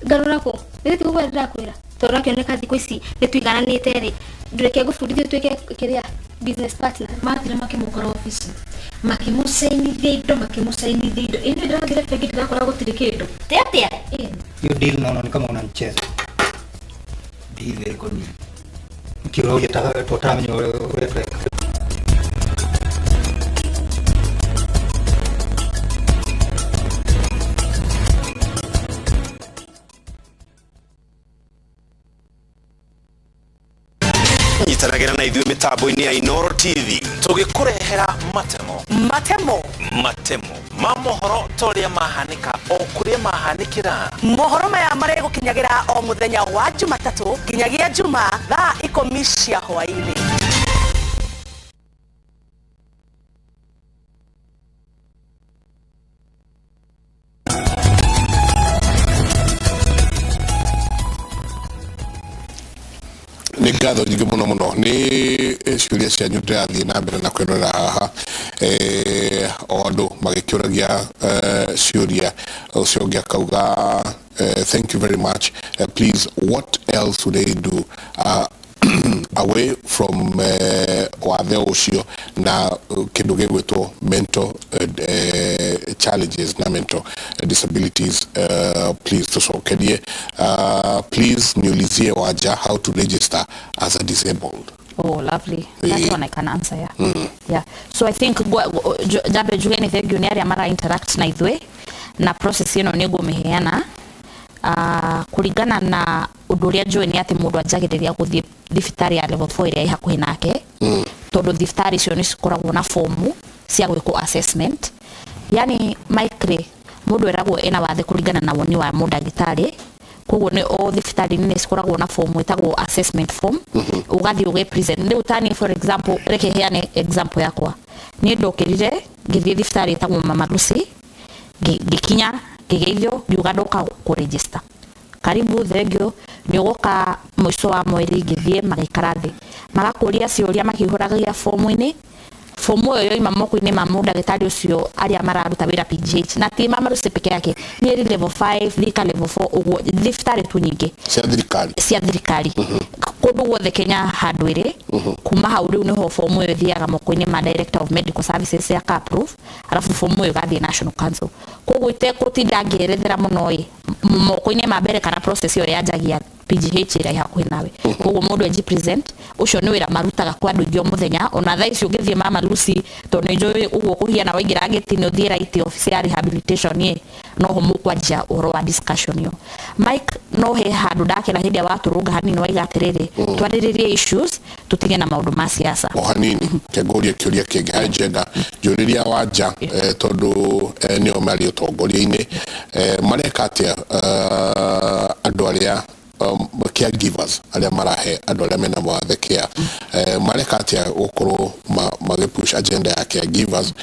Ngarora kũ? Nĩ tiguo ndĩrakwĩra tondũ ũrakĩoneka thikũ ici nĩ tũigananĩte rĩ, ndũreke ngũbundithie ũtuĩke kĩrĩa business partner.
Mathire makĩmũkora obici, makĩmũcainithia indo, makĩmũcainithia indo. Ĩndĩ ndĩrathire bengi ndĩrakora gũtirĩ kĩndũ.
Ti atĩa?
Hiyo deal naona ni kama unanicheza.
Deal ĩrĩkũ niĩ?
Mkiroria tũtaramenya ũrĩa tũreka.
Nyitanagĩra na ithuĩ mĩtambo-inĩ ya Inoro TV tũgĩkũrehera matemo
matemo
matemo ma mohoro ta ũrĩa mahanĩka o kũrĩa mahanĩkĩra.
Mohoro maya marĩgũkinyagĩra o mũthenya wa Jumatatũ nginyagia Juma thaa 10 cia hwaĩ-inĩ.
Nĩ ngatho nyingĩ mũno mũno nĩ ciũria cianyu ndĩrathiĩ na mbere na kwĩrorera haha, o andũ magĩkĩũragia ciũria. Ũcio ũngĩ akauga, "Thank you very much. Please, what else would they do away from wathe ũcio na kĩndũ gĩgwĩtwo mental challenges na mental disabilities? Please tucokerie. Please niulizie Wanja how to register as a disabled."
Oh, lovely. That one I can answer, yeah. Yeah. So I think jambe njuge nĩ thengiũ nĩ arĩa mara interact na ithuĩ na process ĩno nĩ ngũmĩheana. Kũringana na ũndũ ũrĩa njũĩ nĩ atĩ mũndũ anjagĩrĩria gũthiĩ thibitarĩ ya level 4 ĩrĩa ĩ hakuhĩ nake, tondũ thibitarĩ icio nĩ cikoragwo na fomu cia gwĩkwo assessment. Yani Mike rĩ, mũndũ eragwo ena wathe kũringana na woni wa mũndagĩtarĩ, koguo nĩ o thibitarĩ-inĩ nĩ cikoragwo na fomu ĩtagwo assessment form, ũgathiĩ ũgĩ present. Rĩu tani for example, reke heane example yakwa. Niĩ ndokĩrire ngĩthiĩ thibitarĩ ĩtagwo Mama Lucy, ngĩkinya ngĩgeithio, ngiuga ndoka kũ register. Karibu, thengio, nĩ ũgoka mũico wa mweri. Ngĩthiĩ, magĩikara thĩ, magakũria ciũria makĩihũragia fomu-inĩ. Fomu ĩyo yoima moko-inĩ ma mũndagĩtarĩ ũcio arĩa mararuta wĩra PGH, na ti Mama Lucy peke yake, nĩ ĩrĩ level 5, Thika level 4, ũguo thibitarĩ tu nyingĩ
cia thirikari.
Cia thirikari kũndũ guothe Kenya handũ ĩrĩ. Kuma hau rĩu nĩho fomu ĩyo ĩthiaga moko-inĩ ma Director of Medical Services aka approve, arabu fomu ĩyo ĩgathiĩ National Council. Koguo itekũtinda ngĩerethera mũno ĩ, moko-inĩ ma mbere kana process ĩyo yanjagia PGH ĩrĩa ĩ hakuhĩ nawe. Koguo mũndũ anji present, ũcio nĩ wĩra marutaga kwa andũ aingĩ o mũthenya. Ona thaa ici ũngĩthiĩ Mama Lucy, tondũ nĩ njũĩ ũguo kũhiana, waingĩra gĩti-inĩ ũthiĩ right office ya rehabilitation ĩ, noho mũkwanjia ũhoro wa discussion ĩyo. Mike, no he handũ ndakena hĩndĩ ĩrĩa watũrũnga hanini waiga atĩrĩrĩ, twarĩrĩrie issues tũtige na maũndũ ma siasa.
O hanini kengũrie kĩũria kĩngĩ harĩ njenda njũrĩria Wanja, tondũ nĩo marĩ ũtongoria-inĩ, mareka atĩa andũ arĩa caregivers arĩa marahe andũ arĩa mena mawathe care, mareka atĩa gũkorwo magĩpush agenda ya caregivers?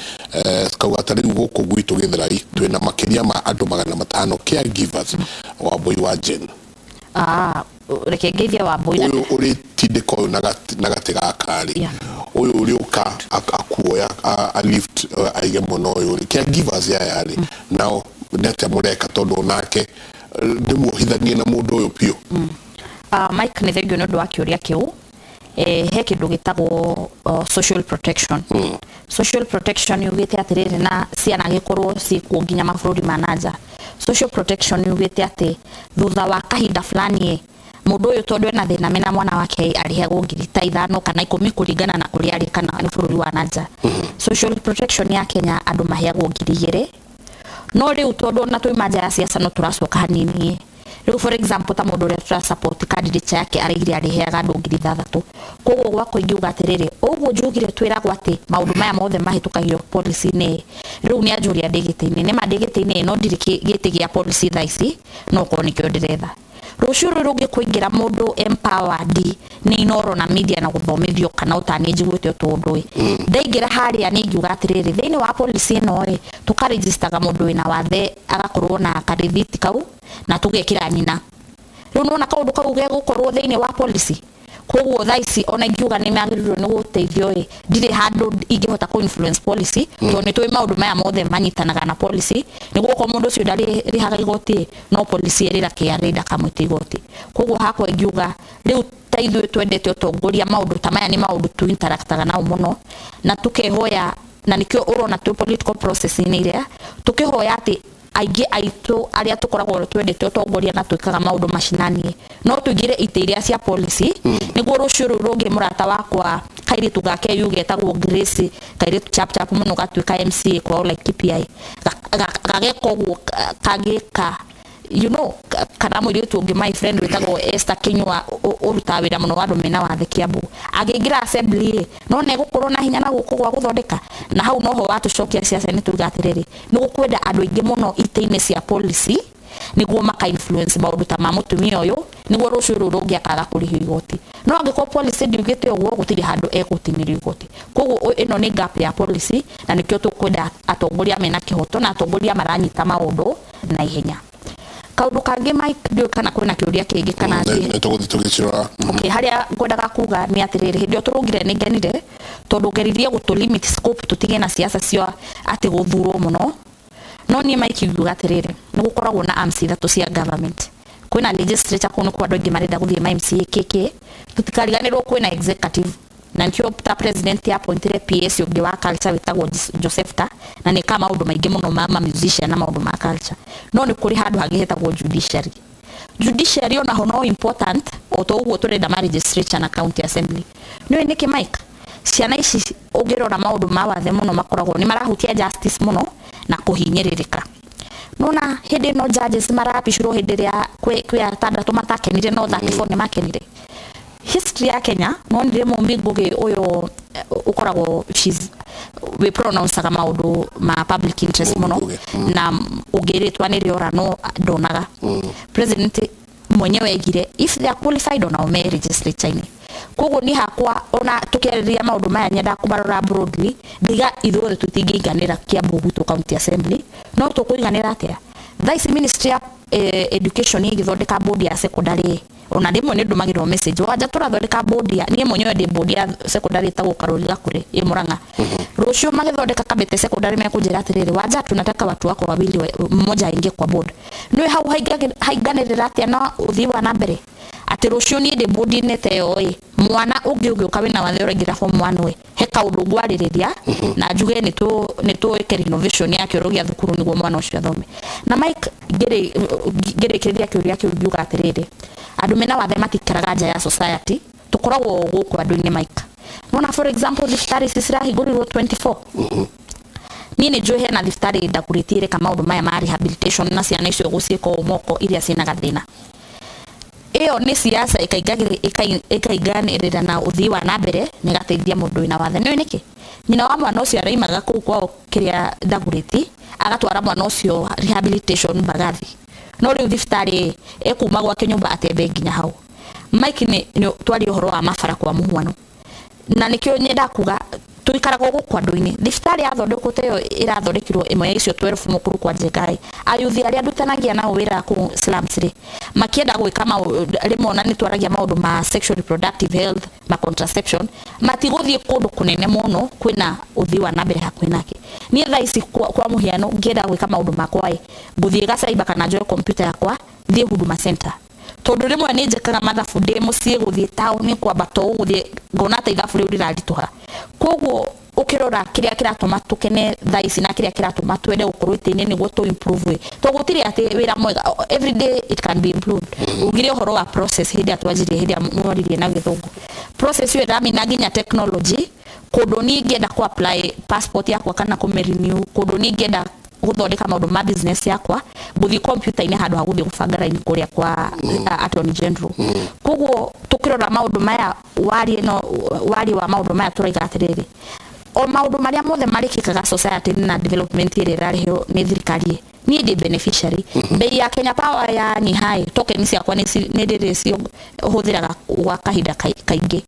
Kauga ta rĩu gũkũ gwitũ Gĩthũrai twĩna makĩria ma andũ 500 caregivers. Wambui wa Jane.
Ah, reke ngeithie Wambui.
Ũyũ ũrĩtindĩka ũyũ na gatĩ gaka rĩ, ũyũ ũrĩũka akuoya a lift aige mwena ũyũ rĩ, caregivers aya rĩ, nao nĩ atĩa mũreka, tondũ onake ndĩmuohithanie na mũndũ ũyũ biũ?
Mike, nĩ thengio nĩ ũndũ wa kĩũria kĩu. He kĩndũ gĩtagwo social protection. Social protection yugĩte atĩrĩrĩ, na ciana gĩkorwo ciĩkuo nginya mabũrũri ma nanja, social protection yugĩte atĩ thutha wa kahinda fulani mũndũ ũyũ tondũ ena thĩna mena mwana wake arĩhagwo ngiri ta 5 kana 10 kũringana na kũrĩa arĩ kana nĩ bũrũri wa nanja. Social protection ya Kenya andũ maheagwo ngiri 2, no rĩu tondũ ona twauma nja ya siasa no tũracoka hanini. Rĩu for example ta mũndũ ũrĩa tũra support candidate yake araigire arĩheaga andũ ngiri 6. Koguo gwakwa ingiuga atĩrĩrĩ, ũguo njugire twĩragwo atĩ maũndũ maya mothe mahĩtũkagio policy-inĩ. Rĩu nĩ anjũria ndĩ gĩtĩ-inĩ, nĩma ndĩ gĩtĩ-inĩ, no ndirĩ gĩtĩ gĩa policy thaa ici, no korwo nĩkĩo ndĩretha. Rũciũ rũrũ rũngĩ kũingĩra mũndũ empowered nĩ Inoro na media na gũthomithio kana ũtaniĩ njiguĩte ũtũndũ ĩ, ndaingĩra harĩa nĩ ingiuga atĩrĩrĩ, thĩinĩ wa policy ĩno ĩ, tũkaregistaga mũndũ wĩna wathe agakorwo na karĩthiti kau na tũgekĩra nyina. Rĩu nĩwona kaũndũ kau gegũkorwo thĩinĩ wa policy. Koguo thaa ici ona ingiuga nĩ magĩrĩirwo nĩ gũteithio ĩ, ndirĩ handũ ingĩhota kũ influence policy, tondũ nĩ tũĩ maũndũ maya mothe manyitanaga na policy. Nĩguo okorwo mũndũ ũcio ndarĩhaga igoti, no policy ĩrĩra KRA ndakamwĩtia igoti. Koguo hakwa ingiuga rĩu ta ithuĩ twendete ũtongoria, maũndũ ta maya nĩ maũndũ tu interactaga nao mũno na tukehoya, na nĩkĩo ũrona twĩ political process-inĩ iria tũkĩhoya atĩ aingĩ aitũ arĩa tũkoragwo twendete ũtongoria na twĩkaga maũndũ macinani no tũingĩre itĩ iria cia policy, nĩguo rũciũ rũu rũngĩ mũrata wakwa kairĩtu gake yuge etagwo Grace, kairĩtu chap chap mũno, gatuĩka MCA kwao Laikipia, gageka ũguo kagĩka, you know, kana mũirĩtu ũngĩ, my friend wĩtagwo Esther Kinyua, ũrutaga wĩra mũno wa andũ mena wathe Kiambu, angĩingĩra assembly no nĩ egũkorwo na hinya na guoko gwa gũthondeka. Na hau noho watũcokia ciaca, nĩ tuga atĩrĩrĩ, nĩ gũkwenda andũ aingĩ mũno itĩ-inĩ cia policy nĩguo maka influence maũndũ ta ma mũtumia ũyũ, nĩguo rũciũ rũrũ rũngĩ akaga kũrĩhio igoti. No angĩkorwo policy ndiugĩte ũguo, gũtirĩ handũ egũtinĩrio igoti. Koguo ĩno nĩ gap ya policy, na nĩkĩo tũkwenda atongoria mena kĩhoto na atongoria maranyita maũndũ na ihenya. Kaũndũ kangĩ, Mike, ndiũĩ kana kwĩna kĩũria kĩngĩ kana thiĩ.
Nĩ tũgũthiĩ tũgĩcirora.
Okay, harĩa ngwendaga kuga nĩ atĩrĩrĩ, hĩndĩ ĩyo tũrũngire nĩ ngenire tondũ ngeririe gũtũ limit scope tũtige na siasa cia atĩ gũthurwo mũno. No niĩ, Mike, ingiuga atĩrĩrĩ, nĩ gũkoragwo na arms ithatũ cia government. Kwĩna legislature, kũu nĩkuo andũ aingĩ marenda gũthiĩ ma MCA KK. Tũtikariganĩrwo kwĩna executive, na nĩkĩo ta president appointire PS ũngĩ wa culture wĩtagwo Joseph Ta, na nĩ ka maũndũ maingĩ mũno ma musician na maũndũ ma culture. No nĩ kũrĩ handũ hangĩ hetagwo judiciary. Judiciary onaho no important o ta ũguo tũrenda ma legislature na county assembly. Nĩũĩ nĩkĩ, Mike? Ciana ici ũngĩrora maũndũ ma wathe mũno makoragwo nĩ marahutia justice mũno na kũhinyĩrĩrĩka. Nona hĩndĩ ĩno judges marapicirwo hĩndĩ ĩrĩa kwĩ atandatũ matakenire, no 34 nĩ makenire. History ya Kenya, nonire Mumbi Ngugi ũyũ, ũkoragwo she's we pronounceaga maũndũ ma public interest mũno, na ũngĩrĩtwa nĩ rĩora no ndonaga president mwenyewe aigire if they are qualified onao me legislature-inĩ. Koguo niĩ hakwa, ona tũkĩarĩrĩria maũndũ maya, nyendaga kũmarora broadly. Ndiga ithuothe tũtingĩiganĩra Kiambu gwitũ county assembly, no tũkũiganĩra atĩa? Thaa ici ministry ya education ĩgĩthondeka board ya secondary, ona rĩmwe nĩ ndũmagĩrwo message, wanja tũrathondeka board ya, niĩ mwenyewe ndĩ board ya secondary ĩtagwo Karũri Gakũrĩ ĩ Murang'a. Rũciũ magĩthondeka Kabete secondary mekũnjĩra atĩrĩrĩ, "Wanja, tunataka watu wako wawili, mmoja aingie kwa board." Nĩwe hau hainganĩrĩra atĩa na ũthii wa na mbere atĩ rũciũ niĩ ndĩ board-inĩ ta ĩyo ĩ, mwana ũngĩ ũgĩũka wĩna wathe ũraingĩra form 1 ĩ, he kaũndũ ngwarĩrĩria na njuge nĩ tũĩke renovation ya kĩoro gĩa thukuru nĩguo mwana ũcio athome. Na Mike, ngĩrĩkĩrĩria kĩũria kĩu, ngiuga atĩrĩrĩ, andũ mena wathe matikaraga nja ya society, tũkoragwo gũkũ andũ-inĩ. Mike, nona for example thibitarĩ ici cirahingũrirwo 24, niĩ nĩ njũĩ hena thibitarĩ ndagũrĩtie ĩreka maũndũ maya ma rehabilitation na ciana icio gũciĩka ũũ moko iria ciĩna gathĩna. Ĩyo nĩ siasa ĩkainganĩrĩra na ũthii wa na mbere na ĩgateithia mũndũ wĩna wathe. Nĩũĩ nĩkĩ? Nyina wa mwana ũcio araimaga kũu kwao kĩrĩa Ndagũrĩti, agatwara mwana ũcio rehabilitation Mbagathi, no rĩu thibitarĩ ĩkuma gwake nyũmba atembe nginya hau. Mike, nĩ twarie ũhoro wa mabara kwa mũhuano, na nĩkĩo nyendaga kuga tũikaraga gũkũ andũ-inĩ. Thibitarĩ yathondekwo ta ĩyo ĩrathondekirwo, ĩmwe ya icio 12 mũkuru kwa Njengai, ayuthi arĩa ndutanagia nao wĩra kũu slums rĩ, makĩenda gwĩka maũndũ rĩmwe, ona nĩ twaragia maũndũ ma sexual reproductive health, ma contraception, matigũthiĩ kũndũ kũnene mũno kwĩna ũthii wa na mbere hakuhĩ nake. Niĩ thaa ici kwa mũhiano ngĩenda gwĩka maũndũ makwa ĩ, ngũthiĩ gacaiba kana njoe computer yakwa thiĩ Huduma Center, tondũ rĩmwe nĩ njĩkaga mathabu ndĩ mũciĩ, gũthiĩ taũni kwambata ũũ gũthiĩ ngona ta ithabu rĩu rĩraritũha. Koguo ũkĩrora kĩrĩa kĩratũma tũkene thaa ici na kĩrĩa kĩratũma twende gũkorwo itĩ-inĩ nĩguo tũ improve ĩ, to gũtirĩ atĩ wĩra mwega, every day it can be improved. Ugire ũhoro wa process hĩndĩ ĩrĩa twanjirie, hĩndĩ ĩrĩa mwaririe na gĩthũngũ, process ĩyo ĩramina nginya technology. Kũndũ niĩ ingĩenda kũ apply passport yakwa kana kũmĩ renew, kũndũ niĩ ingĩenda gũthondeka maũndũ ma business yakwa, ngũthiĩ computer-inĩ handũ ha gũthiĩ gũbanga raini kũrĩa kwa attorney general. Koguo tũkĩrora maũndũ maya, warie no warie wa maũndũ maya, tũraiga atĩrĩrĩ, o maũndũ marĩa mothe marĩkĩkaga society na development ĩrĩa ĩrarehwo nĩ thirikari, niĩ ndĩ beneficiary. Bei ya Kenya Power ya nyiha, token ciakwa nĩ ndĩrĩ hũthĩraga gwa kahinda kaingĩ.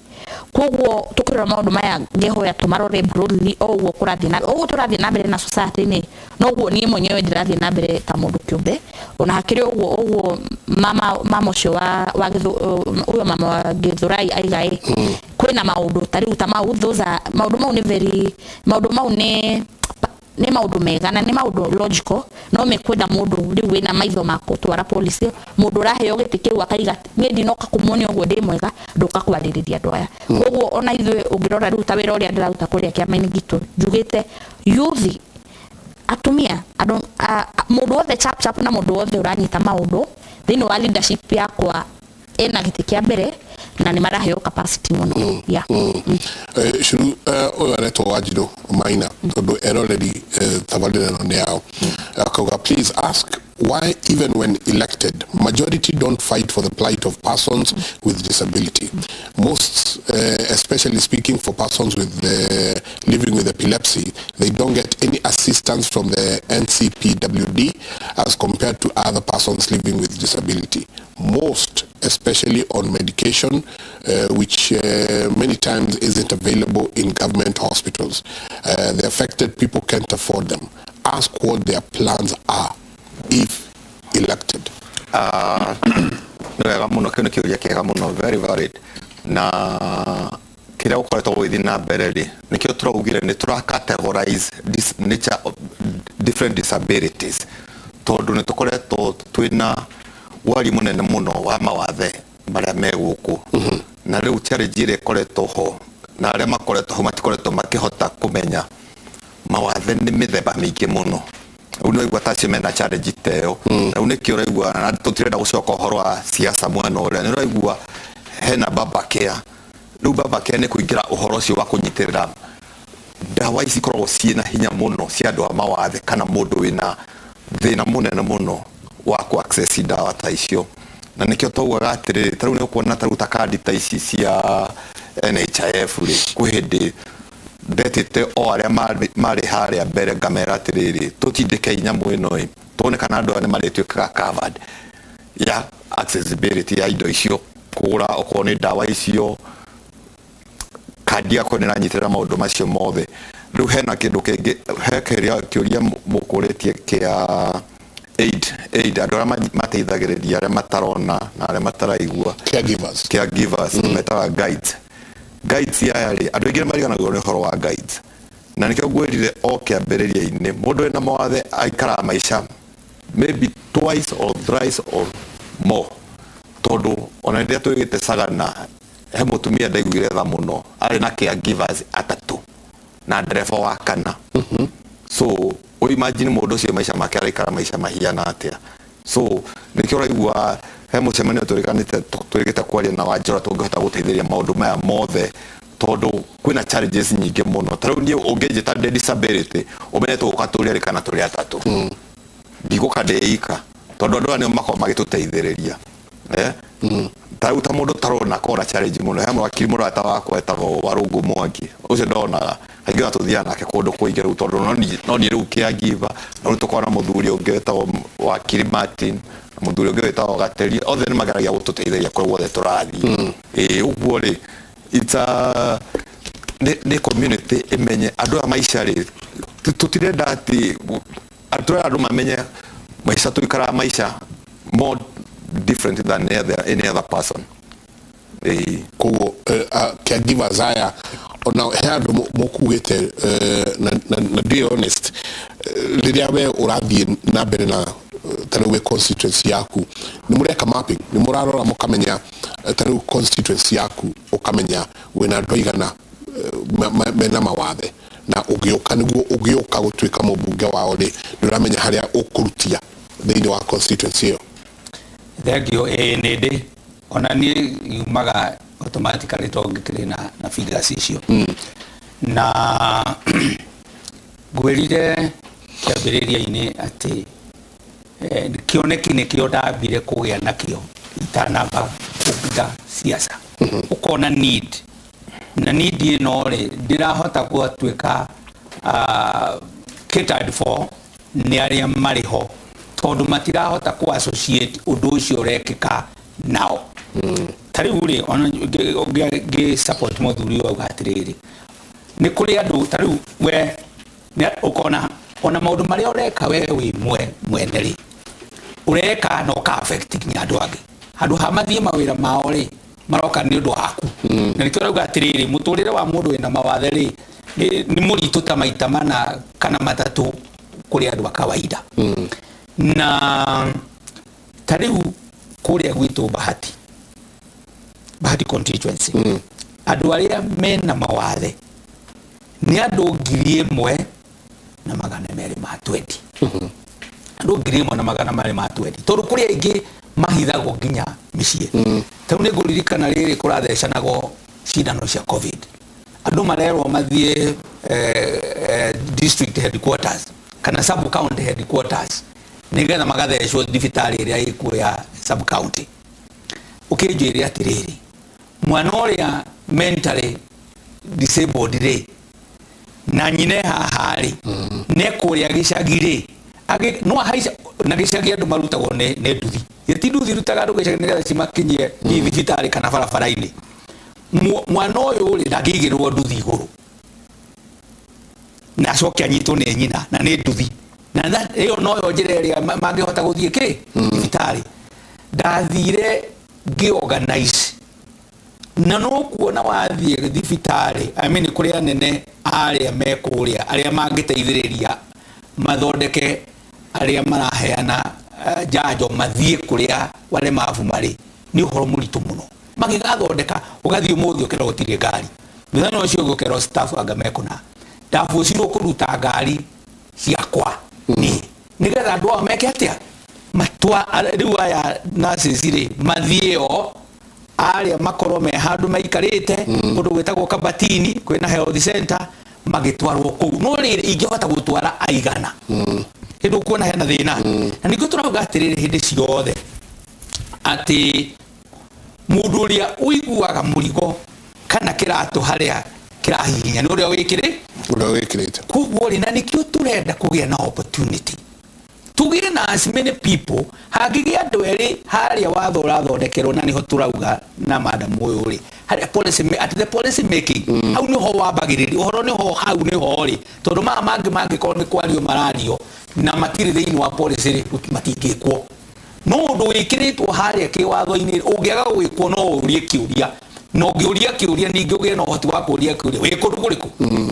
Koguo tukirora maũndũ maya, ngehoya tũmarore broadly o ũguo kũrathiĩ na ũguo tũrathiĩ na mbere na society-inĩ, noguo niĩ mwenyewe ndĩrathiĩ na mbere ta mũndũ kĩũmbe. Ona hakĩrĩ ũguo, ũguo Mama mama ũcio wa ũyũ mama wa Githurai aiga ĩ kwĩna maũndũ ta rĩu ta mau, those are maũndũ mau nĩ very, maũndũ mau nĩ maũndũ mega na nĩ maũndũ logical, no mekwenda mũndũ rĩu wĩna maitho ma gũtwara policy, mũndũ ũraheo gĩtĩ kĩu akaiga niĩ ndinoka kũmuonia ũguo ndĩ mwega, ndũka kwarĩrĩria andũ aya. Koguo ona ithuĩ ũngĩrora rĩu ta wĩra ũrĩa ndĩraruta kũrĩa kĩama-inĩ gitũ, njugĩte youth, atumia, andũ, mũndũ wothe chap chap na mũndũ wothe ũranyita maũndũ thĩinĩ wa leadership yakwa ena gĩtĩ kĩa mbere na nĩ maraheo capacity mũno, yeah.
Curu ũyũ aretwo Wanjirũ Maina, tondũ eroreri tabarĩra ĩno nĩ yao, akauga, "Please ask why even when elected, majority don't fight for the plight of persons with disability, most especially speaking for persons with living with epilepsy. They don't get any assistance from the NCPWD as compared to other persons living with disability, most especially on medication, which many times isn't available in government hospitals. The affected people can't afford them. Ask what their plans are if elected."
Nĩ wega mũno, kĩu nĩ kĩũria kĩega mũno, very valid. Na kĩrĩa gũkoretwo gũgĩthiĩ na mbere rĩ, nĩkĩo tũraugire nĩ tũra categorize this nature of different disabilities, tondũ nĩ tũkoretwo twĩna wari mũnene mũno wa mawathe marĩa me gũkũ, na rĩu challenge ĩrĩa ĩkoretwo ho na arĩa makoretwo ho matikoretwo makĩhota kũmenya mawathe nĩ mĩthemba mĩingĩ mũno. Rĩu nĩwaigua ta acio mena challenge ta ĩyo. Rĩu nĩkĩo ũraigua na tũtirenda gũcoka ũhoro wa siasa mwena ũrĩa nĩ ũraigua hena Baba Care. Rĩu Baba Care nĩ kũingĩra ũhoro ũcio wa kũnyitĩrĩra ndawa ici ikoragwo ciĩna hinya mũno cia andũ a mawathe kana mũndũ wĩna thĩna mũnene mũno wa ku access ndawa ta icio. Na nĩkĩo twaugaga atĩrĩrĩ, ta rĩu nĩ ũkuona ta rĩu ta kandi ta ici cia NHIF rĩ, kwĩ hĩndĩ ndetĩte o arĩa marĩ harĩa mbere ngamera atĩrĩrĩ, tũtindĩke nyamũ ĩno ĩ tuone kana andũ aya nĩ marĩtuĩkaga covered ya accessibility ya indo icio, kũgũra okorwo nĩ ndawa icio, kandi yakwa nĩ ĩranyitĩrĩra maũndũ macio mothe. Rĩu hena kĩndũ kĩngĩ, he kĩũria mũkũrĩtie kĩa aid, andũ arĩa mateithagĩrĩria arĩa matarona na arĩa mataraigua.
Caregivers.
Caregivers, metaga guides. Guides aya rĩ, andũ aingĩ nĩ mariganagĩrwo nĩ ũhoro wa guides, na nĩkĩo ngwĩrire o kĩambĩrĩria-inĩ, mũndũ wĩna mawathe aikaraga maica maybe twice or thrice or more, tondũ ona rĩrĩa twĩgĩte Sagana, he mũtumia ndaiguire tha mũno, arĩ na caregivers atatũ na ndereba wa kana. So imagine mũndũ ũcio maica make araikara maica mahiana atĩa. So nĩkĩo ũraigua he mũcemanio twĩrĩkanĩte twĩrĩgĩte kwaria na Wanjora, tũngĩhota gũteithĩrĩria maũndũ maya mothe, tondũ kwĩna challenges nyingĩ mũno. Ta rĩu niĩ ũngĩnjĩta ndĩ disability, ũmenye tũgũka tũrĩ erĩ kana tũrĩ atatũ, ndigũka ndĩ ika, tondũ andũ aya nĩo makoragwo magĩtũteithĩrĩria. Ta rĩu ta mũndũ tarona kona challenge mũno, he mwakiri mũrata wakwa etagwo Warũngũ Mwangi, ũcio ndonaga kaingĩ ona tũthiaga nake kũndũ kũingĩ rĩu, tondũ no niĩ rĩu caregiver, na rĩu tũkoragwo na mũthuri ũngĩ wĩtagwo wakiri Martin na mũthuri ũngĩ wĩtagwo Gateri, othe nĩ mageragia gũtũteithĩrĩria kũrĩa guothe tũrathiĩ. Ĩĩ, ũguo rĩ, it's a nĩ community ĩmenye andũ aya maica rĩ, tũtirenda atĩ tũrenda andũ mamenye maica tũikaraga maica more different than any other person. Ĩĩ.
Koguo caregivers aya, ona he andũ mũkugĩte, na be honest, rĩrĩa we ũrathiĩ na mbere na ta rĩu wĩ constituency yaku, nĩ mũreka mapping, nĩ mũrarora mũkamenya, ta rĩu constituency yaku ũkamenya wĩna andũ aigana mena mawathe, na ũgĩũka nĩguo ũgĩũka gũtuĩka mũmbunge wao rĩ, nĩ ũramenya harĩa ũkũrutia thĩinĩ wa constituency ĩyo?
Thank you. Ĩĩ, nĩ ndĩ ona niĩ yumaga automatically tondũ ngĩkĩrĩ na figures icio, na ngwĩrire kĩambĩrĩria-inĩ atĩ kĩoneki nĩkĩo ndambire kũgĩa nakĩo itanamba kũingĩra siasa. Ũkona need, na need ĩno rĩ, ndĩrahota gwatuĩka catered for nĩ arĩa marĩ ho, tondũ matirahota kũ associate ũndũ ũcio ũrekĩka nao. Ta rĩu rĩ, ona ngĩ support mũthuri ũyũ auga atĩrĩrĩ, nĩ kũrĩ andũ ta rĩu we ũkona ona maũndũ marĩa ũreka we wĩ mwene rĩ. Ureka na ũka affect nginya andũ angĩ. Handũ ha mathiĩ mawĩra mao rĩ, maroka nĩ ũndũ waku. Na nĩkĩo ũrauga atĩrĩrĩ, mũtũrĩre wa mũndũ wĩna mawathe rĩ, nĩ mũritũ ta maita mana kana matatũ kũrĩ andũ a kawaida. Na ta rĩu kũrĩa gwitũ Bahati, Bahati constituency, andũ arĩa mena mawathe nĩ andũ 1,220. Andũ 1,220. Tondũ kũrĩ aingĩ mahithagwo nginya mĩciĩ. Ta rĩu nĩ ngũririkana rĩrĩ kũrathecanagwo cindano cia COVID. Andũ marerwo mathiĩ district headquarters kana sub county headquarters nĩgetha magathecwo thibitarĩ ĩrĩa ĩkuo ya sub county. Ũkĩnjĩre atĩrĩrĩ, mwana ũrĩa mentally disabled rĩ, na nyine haha rĩ, nĩ kũrĩa gĩcagi rĩ, no ahaica na gĩcagi andũ marutagwo nĩ nduthi. Ti nduthi irutaga andũ gĩcagi nĩgetha cimakinyie thibitarĩ kana barabara-inĩ. Mwana ũyũ rĩ, ndangĩigĩrĩrwo nduthi igũrũ na acoke anyitwo nĩ nyina na nĩ nduthi, na ĩyo noyo njĩra ĩrĩa mangĩhota gũthiĩ kĩ thibitarĩ. Ndathire ngĩorganize na no kuona wathiĩ thibitarĩ, I mean kũrĩ anene arĩa me kũrĩa arĩa mangĩteithĩrĩria mathondeke arĩa maraheana njanjo mathiĩ kũrĩa walemavu marĩ, nĩ ũhoro mũritũ mũno. Magĩgathondeka ũgathiĩ ũmũthĩ ũkerwo gũtirĩ ngari, mũthenya ũcio ũngĩ ũkerwo staff anga mekũna. Ndabucirwo kũruta ngari ciakwa niĩ nĩgetha andũ ao meke atĩa, matwa rĩu aya nurses rĩ mathiĩ o arĩa makorwo me handũ maikarĩte kũndũ gwĩtagwo Kabatini kwĩna health center magĩtwarwo kũu. No rĩrĩ ingĩhota gũtwara aigana hĩndĩ ũkuona hena thĩna. Na nĩkĩo tũrauga atĩrĩrĩ hĩndĩ ciothe atĩ mũndũ ũrĩa ũiguaga mũrigo kana kĩratũ harĩa kĩrahihinya nĩ ũrĩa wĩkĩrĩ,
ũrĩa wĩkĩrĩte.
Koguo rĩ, na nĩkĩo tũrenda kũgĩa na opportunity tũgĩe na as many people hangĩgĩa andũ erĩ harĩa watho ũrathondekerwo, na nĩho tũrauga na madam ũyũ rĩ, harĩa policy at the policy making hau nĩho wambagĩrĩria ũhoro, nĩho hau nĩho rĩ, tondũ maya mangĩ mangĩkorwo nĩ kwario marario na matirĩ thĩinĩ wa policy rĩ, matingĩkwo. No ũndũ wĩkĩrĩtwo harĩa kĩwatho-inĩ ũngĩaga gwĩkwo no ũrie kĩũria, na ũngĩũria kĩũria ningĩ ũgĩe na ũhoti wa kũũria kĩũria wĩ kũndũ kũrĩkũ,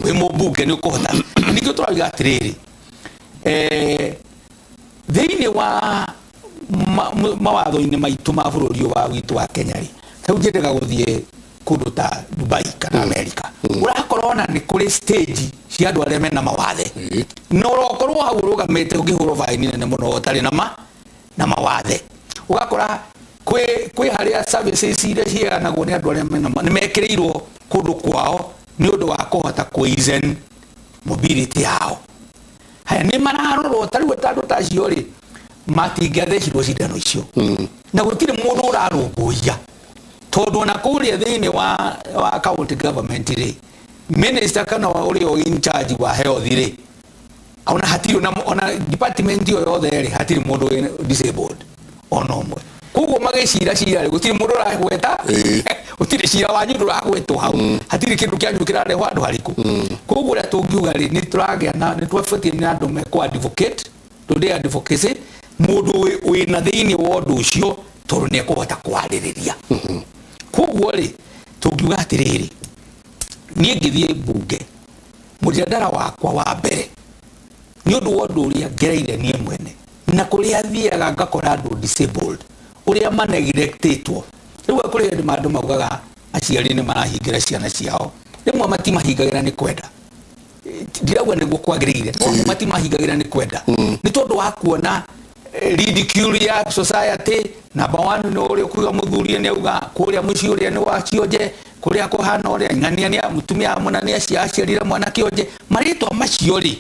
wĩ mũmbunge nĩ ũkũhota. Ningĩ tũrauga atĩrĩrĩ, thĩinĩ wa mawatho-inĩ maitũ ma bũrũri wa witũ wa Kenya rĩ, rĩu njendaga gũthiĩ kũndũ ta Dubai kana America, ũrakora ona nĩ kũrĩ stage cia andũ arĩa mena mawathe, na ũrokorwo hau ũrũgamĩte ũngĩhũrwo baini nene mũno ũtarĩ na mawathe. Ũgakora kwĩ harĩa services iria ciheanagwo nĩ andũ arĩa mena nĩ mekĩrĩirwo kũndũ kwao nĩ ũndũ wa kũhota kũizen mobility yao. Haya nĩ mararorwo ta rĩu andũ ta acio rĩ, matingĩathecirwo cindano icio, na gũtirĩ mũndũ ũrarũmbũiya, tondũ ona kũrĩa thĩinĩ wa county government rĩ, minister kana ũrĩa in charge wa health rĩ, ona hatirĩ ona department ĩyo yothe rĩ, hatirĩ mũndũ wĩ disabled ona ũmwe. Koguo magĩcira cira rĩ, gũtirĩ mũndũ ũragweta, gũtirĩ cira wanyu ndũragwetwo hau, hatirĩ kĩndũ kĩanyu kĩrarehwo handũ harĩkũ. Koguo ũrĩa tũngiuga rĩ, nĩ tũragĩa na nĩ twabatiĩ nĩ andũ mekũ advocate, tũndĩ advocacy mũndũ wĩna thĩinĩ wa ũndũ ũcio, tondũ nĩ ekũhota kwarĩrĩria. Koguo rĩ, tũngiuga atĩrĩrĩ, niĩ ngĩthiĩ mbunge, mũjadara wakwa wa mbere nĩ ũndũ wa ũndũ ũrĩa ngereire niĩ mwene, na kũrĩa thiaga ngakora andũ disabled ũrĩa maneglectĩtwo. Rĩu kũrĩ hĩndĩ andũ maugaga aciari nĩ marahingĩra ciana ciao, rĩmwe matimahingagĩra nĩ kwenda, ndirauga nĩguo kwagĩrĩire, no amwe matimahingagĩra nĩ kwenda, nĩ tondũ wa kuona ridicule ya society. Number one nĩ ũrĩa ũkuga mũthuri nĩ auga kũrĩa mũciĩ ũrĩa nĩ wa kionje, kũrĩa kũhana ũrĩa ng'ania nĩ mũtumia wa mũna nĩ aciarire mwana kionje. Marĩtwa macio rĩ,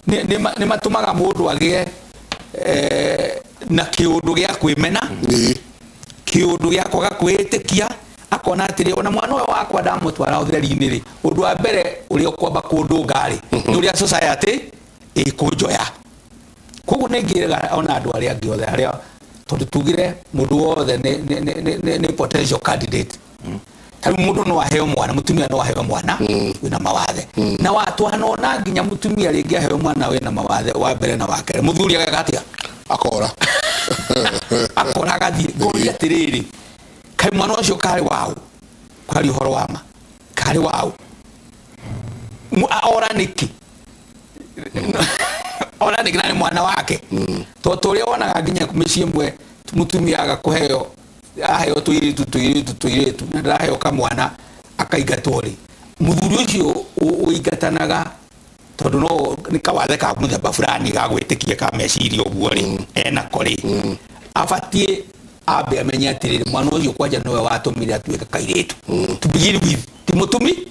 nĩ matũmaga mũndũ agĩe na kĩũndũ gĩa kwĩmena, kĩũndũ gĩa kwaga kwĩĩtĩkia, akona atĩrĩ ona mwana ũyũ wakwa ndamũtwara ũtheri-inĩ rĩ, ũndũ wa mbere ũrĩa ũkwamba kũndũnga rĩ, nĩ ũrĩa society ĩkũnjoya. Koguo nĩ ngĩrega ona andũ arĩa angĩ othe arĩa, tondũ tugire mũndũ wothe nĩ potential candidate. Ta rĩu mũndũ no aheo mwana, mũtumia no aheo mwana wĩna mawathe, na watwanona nginya mũtumia rĩngĩ aheo mwana wĩna mawathe wa mbere na wa kerĩ, mũthuri ageka atĩa?
Akora.
Akora agathiĩ. Ngũria atĩrĩrĩ, kaĩ mwana ũcio karĩ waũ? Kwaria ũhoro wa ma, karĩ waũ? Ora nĩkĩ? Ora nĩkĩ na nĩ mwana wake? Tondũ ũrĩa wonaga nginya mĩciĩ ĩmwe mũtumia aga kũheo, aheo tũirĩtu tũirĩtu tũirĩtu na ndaraheo kamwana akaingatwo rĩ, mũthuri ũcio ũingatanaga tondũ no nĩ kawathe ka mũthemba fulani ga gwĩtĩkia ka meciria ũguo rĩ, enako rĩ, abatiĩ ambe amenye atĩrĩrĩ, mwana ũcio kwanja nĩwe watũmire atuĩke kairĩtu to begin with, ti mũtumi.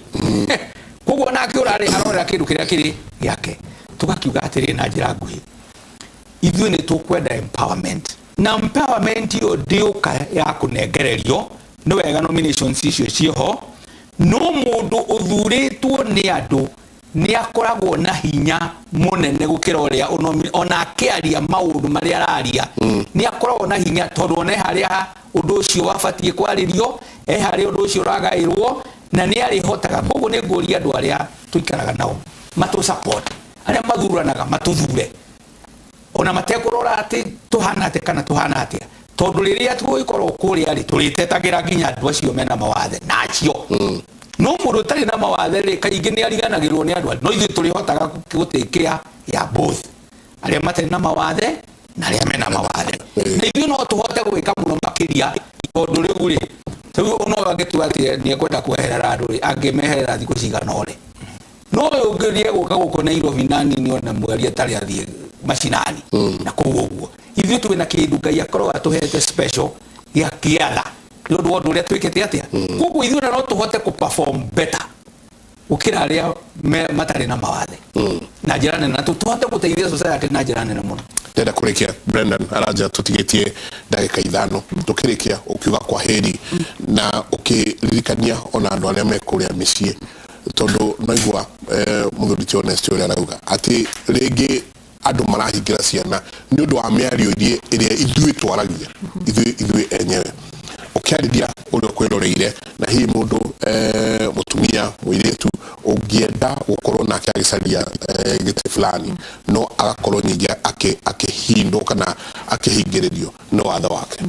Koguo nake ũrarĩ arorera kĩndũ kĩrĩa kĩrĩ gĩake. Tũgakiuga atĩrĩrĩ na njĩra nguhĩ, ithuĩ nĩ tũkwenda empowerment, na empowerment ĩyo ndĩũka ya kũnengererio. Nĩ wega nominations icio ciĩho, no mũndũ ũthurĩtwo nĩ andũ nĩ akoragwo na hinya mũnene gũkĩra ũrĩa ona akĩaria maũndũ marĩa araria. Nĩ akoragwo na hinya tondũ ona harĩa ũndũ ũcio wabatiĩ kwarĩrio, e harĩa ũndũ ũcio ũragaĩrwo, na nĩ arĩhotaga. Koguo nĩ ngũria andũ arĩa tũikaraga nao matũ support, arĩa mathuranaga matũthure ona matekũrora atĩ tũhana atĩa kana tũhana atĩa, tondũ rĩrĩa tũgũgĩkorwo kũrĩa rĩ, tũrĩtetagĩra nginya andũ acio mena mawathe nacio. No mũndũ ũtarĩ na mawathe rĩ, kaingĩ nĩ ariganagĩrwo nĩ andũ, no ithuĩ tũrĩhotaga gũtĩkĩa ya both arĩa matarĩ na mawathe na arĩa mena mawathe, na ithuĩ no tũhote gwĩka mũno makĩria, tondũ rĩu rĩ, rĩu no angĩtua atĩ nĩ ekwenda kweherera andũ rĩ, angĩmeherera thikũ cigana ũrĩ, no ũyũ ũngĩ nĩ egũka gũkũ Nairobi na nini ona mweri atarĩ athiĩ macinani na kũu ũguo. Ithuĩ twĩna kĩndũ Ngai akorwo atũhete special gĩa kĩatha nĩ ũndũ wa ũndũ ũrĩa twĩkĩte atĩa. Koguo ithuĩ no tũhote kũ perform better gũkĩra arĩa matarĩ na mawathe na njĩra nene, na tũhote gũteithia society na njĩra nene mũno.
Ndĩrenda kũrĩkia, Brendan aranja tũtigĩtie ndagĩka 5 tũkĩrĩkia, ũkiuga kwa heri na ũkĩririkania ona andũ arĩa me kũrĩa mĩciĩ, tondũ naigua mũthuri ti Honest ũrĩa arauga atĩ rĩngĩ andũ marahingĩra ciana nĩ ũndũ wa mĩario ĩrĩa ithuĩ twaragia ithuĩ enyewe. Ũkĩarĩria ũrĩa ũkwĩroreire na hihi mũndũ mũtumia mũirĩtu ũngĩenda gũkorwo nake agĩcaria gĩtĩ fulani, no agakorwo ningĩ akĩhindwo kana akĩhingĩrĩrio nĩ watho wake.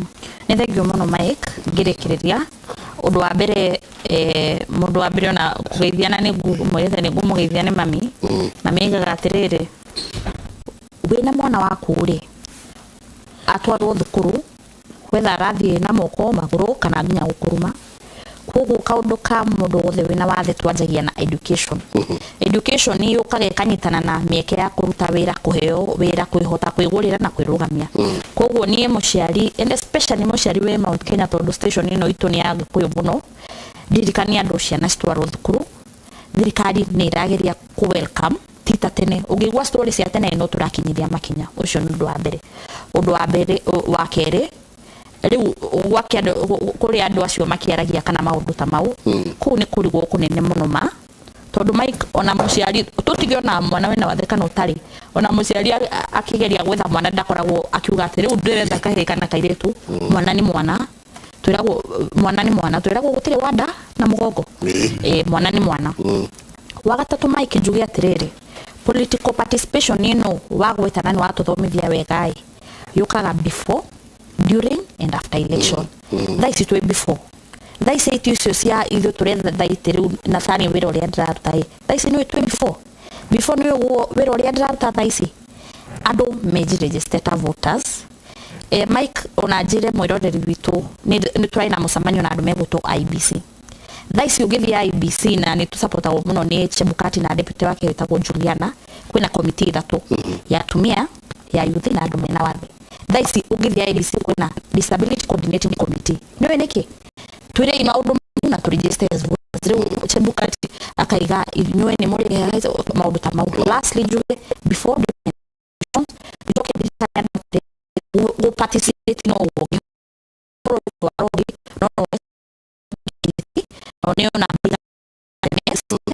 Nĩ thengio mũno Mike. Ngĩrĩkĩrĩria ũndũ wa mbere, mũndũ wa mbere ona kũgeithiana nĩ ngũmwĩrĩte nĩ ngũmũgeithia nĩ mami. Mami aigaga atĩrĩrĩ, wĩna mwana waku rĩ, atwarwo thukuru whether arathiĩ na moko magũrũ kana nginya gũkũruma. Koguo kaũndũ ka mũndũ wothe wĩna wathe twanjagia na education. Education nĩ yũkaga ĩkanyitana na mĩeke ya kũruta wĩra, kũheo wĩra, kwĩhota kwĩgũrĩra na kwĩrũgamia. Koguo niĩ mũciari, and especially mũciari wĩ Mount Kenya, tondũ station ĩno itũ nĩ ya Gĩkũyũ mũno, ndirikania andũ ciana citwarwo thukuru. Thirikari nĩ ĩrageria kũ welcome ti ta tene. Ũngĩigua story cia tene no tũrakinyithia makinya. Ũcio nĩ ũndũ wa mbere. Ũndũ wa mbere, wa kerĩ, rĩu gwake andũ kũrĩ andũ acio makĩaragia kana maũndũ ta mau, kũu nĩ kũrigwo kũnene mũno ma, tondũ Mike, ona mũciari tũtige ona mwana wĩna wathe kana ũtarĩ, ona mũciari akĩgeria gwetha mwana ndakoragwo akiuga atĩ rĩu ndĩretha kahĩĩ kana kairĩtu. Mwana nĩ mwana, twĩragwo mwana nĩ mwana, twĩragwo gũtirĩ wanda na mũgongo. Mwana nĩ mwana. Wa gatatũ Mike, njuge atĩrĩrĩ, political participation ĩno wagwetana nĩ watũthomithia wega ĩ, yũkaga before, during and after election. Thaa ici twĩ before. Thaa ici itĩ icio cia ithuĩ tũretha thaa itĩ rĩu na tani wĩra ũrĩa ndĩraruta ĩ, thaa ici nĩ twĩ before. Before nĩ ũguo wĩra ũrĩa ndĩraruta thaa ici, andũ meji-register ta voters. Mike, ona njĩre mwĩroreri witũ nĩ tũrarĩ na mũcemanio na andũ megũtwo IEBC. Thaa ici ũngĩthiĩ IEBC, na nĩ tũsupportagwo mũno nĩ Chebukati na deputy wake wĩtagwo Juliana, kwĩna komiti 3 ya atumia, ya youth na andũ mena wathe. Thaa ici ũngĩthiĩ IEBC kwĩna disability coordinating committee. Nĩũĩ nĩkĩ? Twĩrei maũndũ mau na tũ-register as voters. Rĩu Chebukati akaiga inyuĩ nĩ mũrĩ maũndũ ta mau. Lastly njuge, before the elections, njoke ndirikane andũ gũ participate no ũguo no no no nĩ ona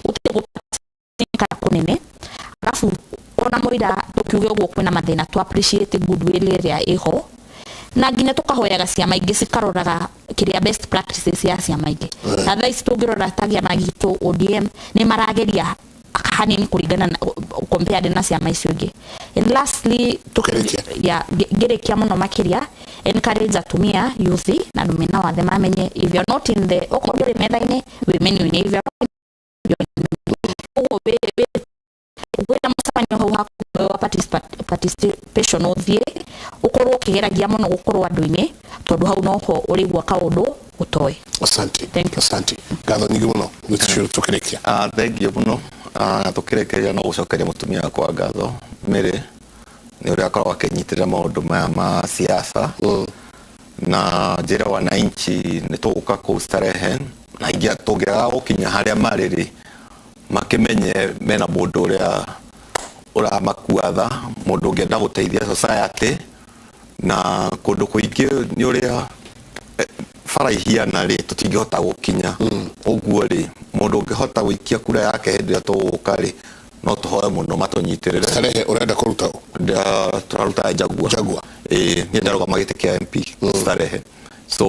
gũtirĩ gũ kana kũnene. Arabu ona mũira tũkiuge ũguo kwĩna mathĩna, tu appreciate goodwill ĩrĩa ĩho, na nginya tũkahoyaga ciama ingĩ cikaroraga kĩrĩa best practices ya ciama ingĩ. Na thaa ici tũngĩrora ta kĩama gitũ ODM nĩ marageria Hanini kũringana na compared na ciama icio ingĩ. And lastly,
Tũkĩrĩkia.
Ya, ngĩrĩkia mũno makĩria, encourage atumia, youth na andũ mena wathe mamenye if you're not in the, okorwo ndũrĩ metha-inĩ, wĩ menu-inĩ. If you're not, you're in the menu. Ũguo wĩna mũcemanio hau hakuhĩ wa participation, ũthiĩ ũkorwo ũkĩgeragia mũno gũkorwo andũ-inĩ, tondũ hau noho ũrĩigua kaũndũ ũtoĩ.
Asante, asante, ngatho nyingĩ mũno gĩtũcio tũkĩrĩkia.
Ah, thank you mũno. Ah, tũkĩrĩkĩrĩria no gũcokeria mũtumia wakwa ngatho, Mary, nĩ ũrĩa akoragwo akĩnyitĩrĩra maũndũ maya ma siasa, na njĩra wananchi nĩ tũgũka kũu Starehe, na tũngĩaga gũkinya harĩa marĩ rĩ, makĩmenye mena mũndũ ũrĩa ũramakuatha, mũndũ ũngĩenda gũteithia society. Na kũndũ kũingĩ nĩ ũrĩa bara ihiana rĩ, tũtingĩhota gũkinya ũguo rĩ, mũndũ ũngĩhota gũikia kura yake hĩndĩ ĩrĩa tũgũka rĩ, no tũhoe mũno matũnyitĩrĩre.
Starehe ũrenda kũruta ũ?
Tũraruta Jaguar.
Jaguar.
Ĩĩ, niĩ ndarũgama gĩtĩ kĩa MP Starehe, so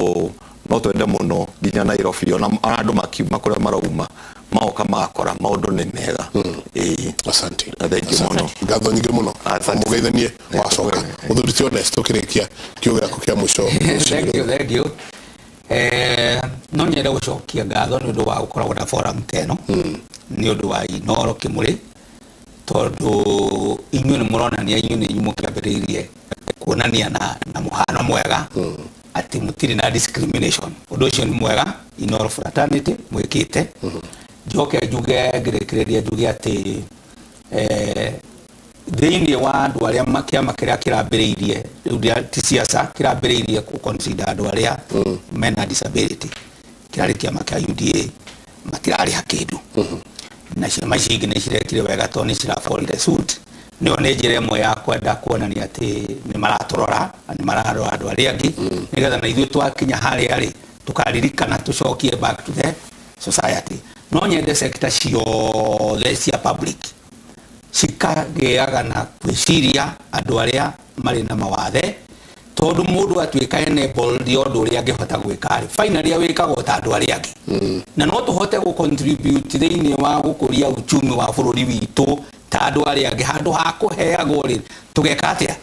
no twende mũno nginya Nairobi ona andũ makiuma kũrĩa marauma magoka magakora maũndũ nĩ mega. Ĩĩ.
Asante.
Thank you mũno.
Ngatho nyingĩ mũno.
Asante.
Mũgeithanie wacoka. Mũthuri ti Honest, tũkĩrĩkia, kiugo gĩaku kĩa mũico.
Thank you, thank you. No nyende gũcokia ngatho nĩ ũndũ wa gũkoragwo na forum ta ĩno, nĩ ũndũ wa Inooro Kĩmũrĩ, tondũ inyuĩ nĩ mũronania, inyuĩ nĩ inyuĩ mũkĩambĩrĩirie kuonania na mũhano mwega atĩ mũtirĩ na discrimination. Ũndũ ũcio nĩ mwega Inooro fraternity mwĩkĩte. Njoke njuge, ngĩrĩkĩrĩria njuge atĩ thĩinĩ wa andũ arĩa kĩama kĩrĩa kĩrambĩrĩirie rĩu ti siasa, kĩrambĩrĩirie kũ consider andũ arĩa mena disability, kĩrarĩ kĩama kĩa UDA, matirarĩha kĩndũ, na ciama ici ingĩ nĩ cirekire wega tondũ nĩ ciraborire suit. Nĩyo nĩ njĩra ĩmwe ya kwenda kuonania atĩ nĩ maratũrora na nĩ mararora andũ arĩa angĩ, nĩgetha na ithuĩ twakinya harĩa rĩ, tũkaririkana tũcokie back to the society. No nyende sector ciothe cia public cikagĩaga na gwĩciria andũ arĩa marĩ na mawathe, tondũ mũndũ atuĩka enabled ya ũndũ ũrĩa angĩhota gwĩka rĩ, finally awĩkaga ta andũ arĩa angĩ, na no tũhote gũ contribute thĩinĩ wa gũkũria uchumi wa bũrũri witũ ta andũ arĩa angĩ. Handũ ha kũheagwo rĩ, tũgeka atĩa?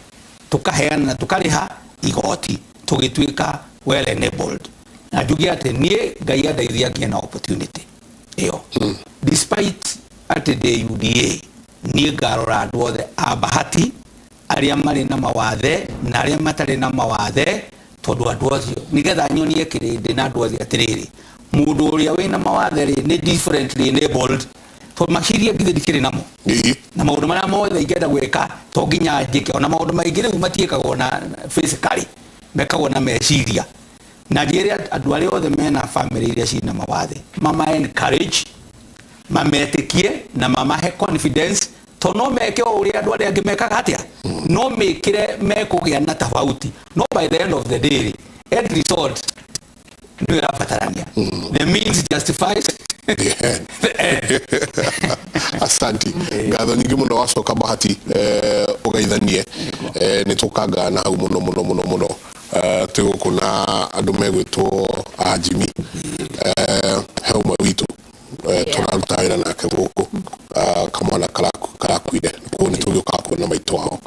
Tũkaheana na tũkarĩha igoti, tũgĩtuĩka well enabled. Na njuge atĩ niĩ Ngai andeithia ngĩe na opportunity ĩyo, despite atĩ ndĩ UDA, niĩ ngarora andũ othe a Bahati, arĩa marĩ na mawathe na arĩa matarĩ na mawathe, tondũ andũ acio, nĩgetha nyonie kĩrĩndĩ na andũ othe atĩrĩrĩ, mũndũ ũrĩa wĩna mawathe rĩ, nĩ differently enabled, tondũ maciria githĩ ndikĩrĩ namo, na maũndũ marĩa mothe ingĩenda gwĩka to nginya njĩke. Ona maũndũ maingĩ rĩu matiĩkagwo na physically, mekagwo na meciria. Na njĩre andũ arĩa othe mena family iria ciĩna mawathe, mama encourage, mametĩkie na mamahe confidence, to no meke o ũrĩa andũ arĩa angĩ mekaga. Atĩa no mĩkĩre mekũgĩa na tofauti, no by the end of the day rĩ, end result nĩyo ĩrabatarania. The means justifies
the end. Asante, ngatho nyingĩ mũno. Wacoka Bahati, ũgeithanie, nĩ tũkangana na hau mũno mũno mũno mũno. Twĩ gũkũ na andũ megwĩtwo a Jimmy, he ũmwe witũ tũraruta wĩra nake gũkũ, kamwana karakuire, koguo nĩ tũgĩũkaga kuona maitũ wao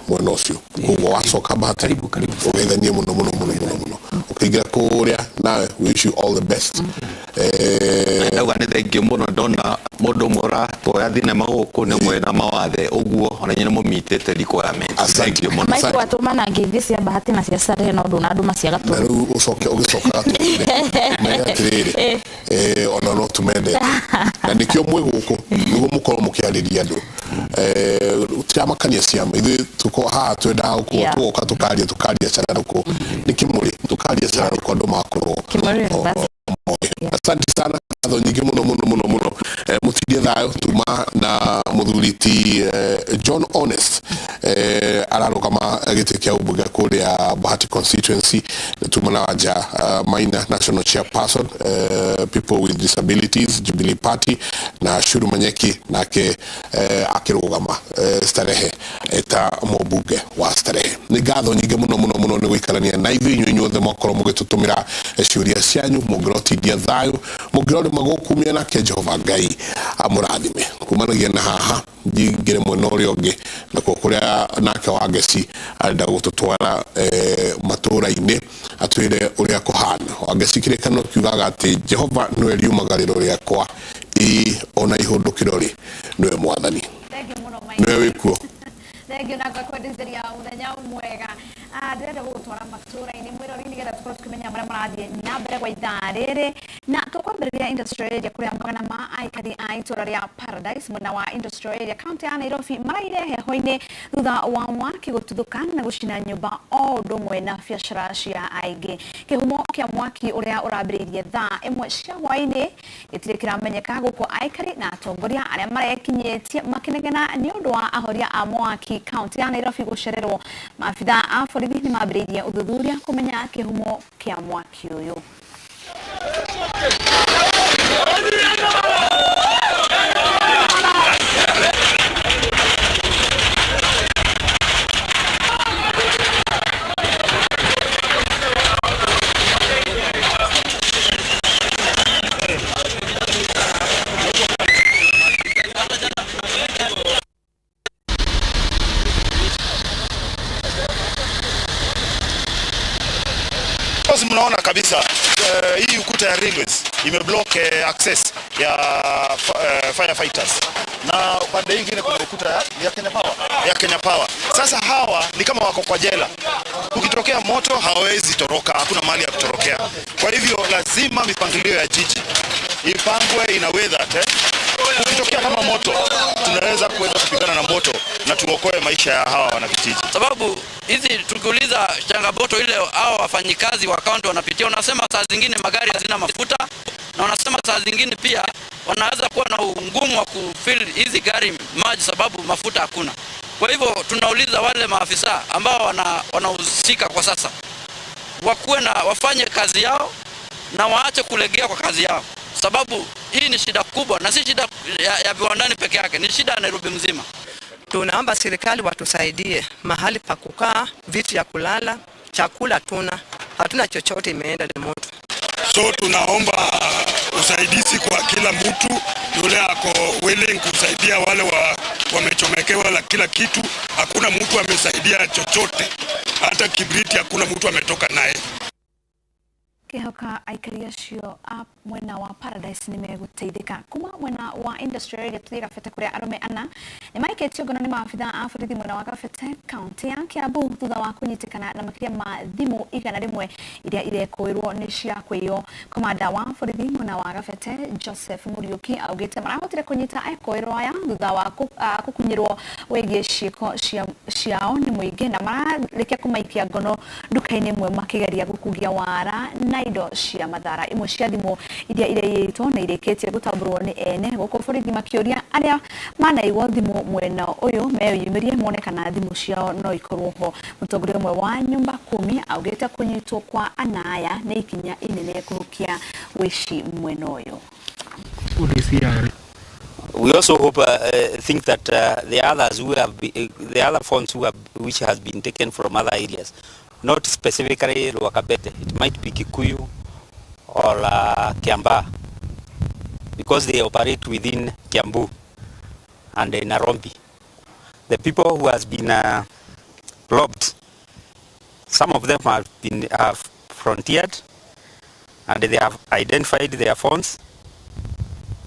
mwena ũcio. Koguo wacoka Bahati, ũgeithanie mũno mũno mũno mũno mũno. Ũkĩingĩra kũrĩa nawe, wish you all the best.
Ndauga nĩ thank you mũno. Ndona mũndũ ũmwe ũratuoya thinema gũkũ nĩ ũmwe na mawathe, ũguo ona inyuĩ nĩ mũmitĩte requirement. Thank you mũno.
Mike watũma na ngeithi cia Bahati na cia Starehe, no ndũnandũma cia
Na
Gatũndũ.
Rĩu ũcoke ũgĩcokaga tũmende menya atĩrĩrĩ, ona no tũmendete, na nĩkĩo mwĩ gũkũ nĩguo mũkorwo mũkĩarĩria andũ. Tiramakania ciama, ithuĩ tuko haha twendaga gũkorwo tũgoka tũkaria cararũkũ nĩ kĩmũrĩ, tũkaria cararũkũ andũ magakorwo
Kĩmũrĩ University.
Asante sana, ngatho nyingĩ mũno mũno mũno mũno. Mũtindie thayũ. Tuma na mũthuri ti John Honest, ararũgama gĩtĩ kĩa ũmbunge kũrĩa Bahati constituency. Tuma na Wanja Maina, national chairperson, people with disabilities, Jubilee Party, na Shuru Manyeki nake akĩrũgama Starehe ta mũmbunge wa Starehe. Nĩ ngatho nyingĩ mũno mũno mũno nĩ gũikarania na ithuĩ, inyuĩ inyuothe mwakorwo mũgĩtũtũmĩra ciũria cianyu. Mũngĩrotindia thayũ, mũngĩrorĩma gũkumia nake Jehova Ngai. Amũrathime kumanagia na haha njingĩre mwena ũrĩa ũngĩ nakuo kũrĩa nake Wangeci arenda gũtũtwara matũũra-inĩ atwĩre ũrĩa kũhana. Wangeci kĩrĩkanĩro kiugaga atĩ Jehova nĩwe riumagarĩro rĩakwa, ĩĩ ona ihũndũkĩro rĩ nĩwe mwathani, nĩwe wĩkuo.
Thengio na ngakwendetheria muthenya mwega. Ndĩrenda gũgũtwara matũũra-inĩ mwĩrori nĩgetha tũkorwo tũkĩmenya marĩa marathiĩ na mbere kwa ithaa rĩrĩ, na tũkwambĩrĩria industrial area kũrĩa magana ma aikari a itũũra rĩa Paradise mwena wa industrial area kaunti ya Nairobi maraire heho-inĩ thutha wa mwaki gũtuthũka na gũcina nyũmba o ũndũ ũmwe na biacara cia aingĩ. Kĩhumo kĩa mwaki ũrĩa ũrambĩrĩirie thaa 1 cia hwaĩ-inĩ gĩtirĩ kĩramenyeka gũkũ aikari na atongoria arĩa marekinyĩtie makĩnegena nĩ ũndũ wa ahoria a mwaki kaunti ya Nairobi gũcererwo. Maabitha a borithi nĩ mambĩrĩirie ũthuthuria kũmenya kĩhumo kĩa mwaki ũyũ.
Mnaona kabisa hii ukuta ya railways imeblock access ya firefighters, na upande mwingine kuna ukuta ya Kenya Power, ya Kenya Power. Sasa hawa ni kama wako kwa jela, ukitokea moto hawawezi toroka, hakuna mahali ya kutorokea. Kwa hivyo lazima mipangilio ya jiji ipangwe in a way that ukitokea kama moto tunaweza kuweza kupigana na moto na tuokoe maisha ya hawa wanakijiji.
Sababu hizi tukiuliza changamoto ile hao wafanyikazi wa kaunti wanapitia, wanasema saa zingine magari hazina mafuta, na wanasema saa zingine pia wanaweza kuwa na ugumu wa kufill hizi gari maji sababu mafuta hakuna. Kwa hivyo tunauliza wale maafisa ambao wanahusika kwa sasa wakuwe na wafanye kazi yao na waache kulegea kwa kazi yao, sababu hii ni shida kubwa na si shida ya viwandani peke yake, ni shida ya Nairobi mzima.
Tunaomba serikali watusaidie mahali pa kukaa, vitu ya kulala, chakula hatuna chochote, imeenda ni moto.
So tunaomba usaidizi kwa kila mtu yule ako willing kusaidia wale wamechomekewa la kila kitu. Hakuna mtu amesaidia chochote, hata kibriti hakuna mtu ametoka naye.
Kihoka aikari acio a mwena wa Paradise nĩmegũteithĩka. Kuma mwena wa industrial area tũthiĩ Kabete kũrĩa arũme ana nĩmaikĩtio ngono nĩ maabitha a borithi mwena wa Kabete kaunti ya Kiambu thutha wa kũnyitĩkana na makĩria ma thimũ 100 iria irekũĩrwo nĩ cia kũiywo. Komanda wa borithi mwena wa Kabete Joseph Muriuki augĩte marahotire kũnyita ekũĩrwo aya thutha wa kũkunyĩrwo wĩgiĩ ciĩko ciao nĩ mũingĩ na mararĩkia kũmaikia ngono nduka-inĩ ĩmwe makĩgeria gũkungia wara na indo cia mathara. Imwe cia thimũ iria iraiyĩtwo na irĩkĩtie gũtambũrwo nĩ ene gũkũ borithi makĩũria arĩa manaigwo thimũ mwena ũyũ meyumĩrie mone kana thimũ ciao no ikorwo ho. Mũtongoria ũmwe wa nyumba kumi augĩte kũnyitwo kwa ana aya nĩ ikinya inene kũhukia wĩici mwena ũyũ.
We also hope think that the others who have the other phones who have, which has been taken from other areas, not specifically Kabete, it might be Kikuyu or Kiambaa, because they operate within Kiambu and Nairobi. The people who has been robbed, some of them have frontiered and they have identified their phones.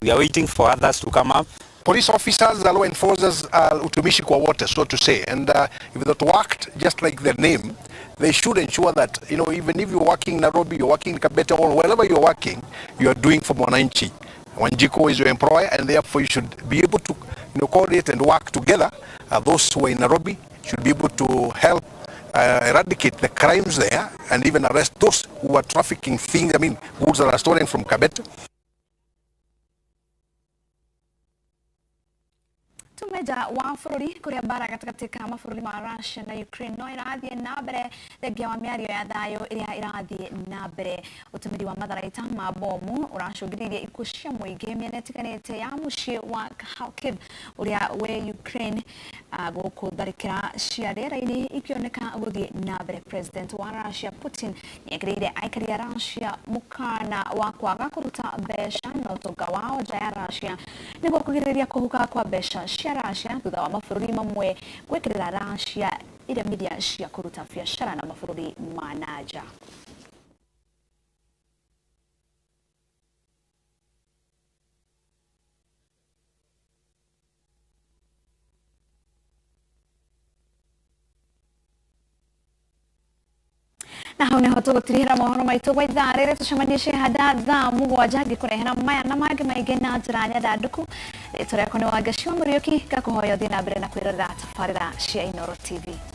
We are waiting for others to come up.
Police officers are law enforcers, utumishi kwa wote, so to say, and if they worked just like their name, they should ensure that, you know, even if you're working in Nairobi, you're working in Kabete, or wherever you're working, you're doing for Mwananchi. Wanjiko is your employer, and therefore you should be able to, you know, coordinate and work together. Those who are in Nairobi should be able to help eradicate the crimes there and even arrest those who are trafficking things, I mean, goods that are stolen from Kabete.
Tume nja wa bũrũri kũrĩa mbara gatagatĩ ka mabũrũri ma Russia na Ukraine no ĩrathiĩ na mbere thengia wa mĩario ya thayũ ĩrĩa ĩrathiĩ na mbere. Ũtũmĩri wa matharaita ma bomu ũracũngĩrĩirie ikuũ cia mũingĩ mĩena ĩtiganĩte ya mũciĩ wa Kharkiv ũrĩa wĩ Ukraine, gũkũ tharĩkĩra cia rĩera-inĩ ikĩoneka gũthiĩ na mbere. President wa Russia Putin nĩekĩrĩire aikari a Russia mũkana wa kwaga kũruta mbeca na ũtonga wao nja ya Russia nĩguo kũgirĩrĩria kũhuka kwa mbeca cia Russia thutha wa mabũrũri mamwe gwĩkĩrĩra Russia iremithia cia kũruta biacara na mabũrũri ma na nja. Na hau niho tũgũtirihĩra mohoro maitũ gwa ithaa rĩrĩ, tũcemanie cihanda thaa 7 ngĩkũrehera maya na mangĩ maingĩ na njĩra nyandandũku. Rĩtwa rĩakwa nĩ Wangeci wa Mũriũki, ngakũhoya ũthiĩ na mbere na kwĩrorera tabarĩra cia Inooro TV.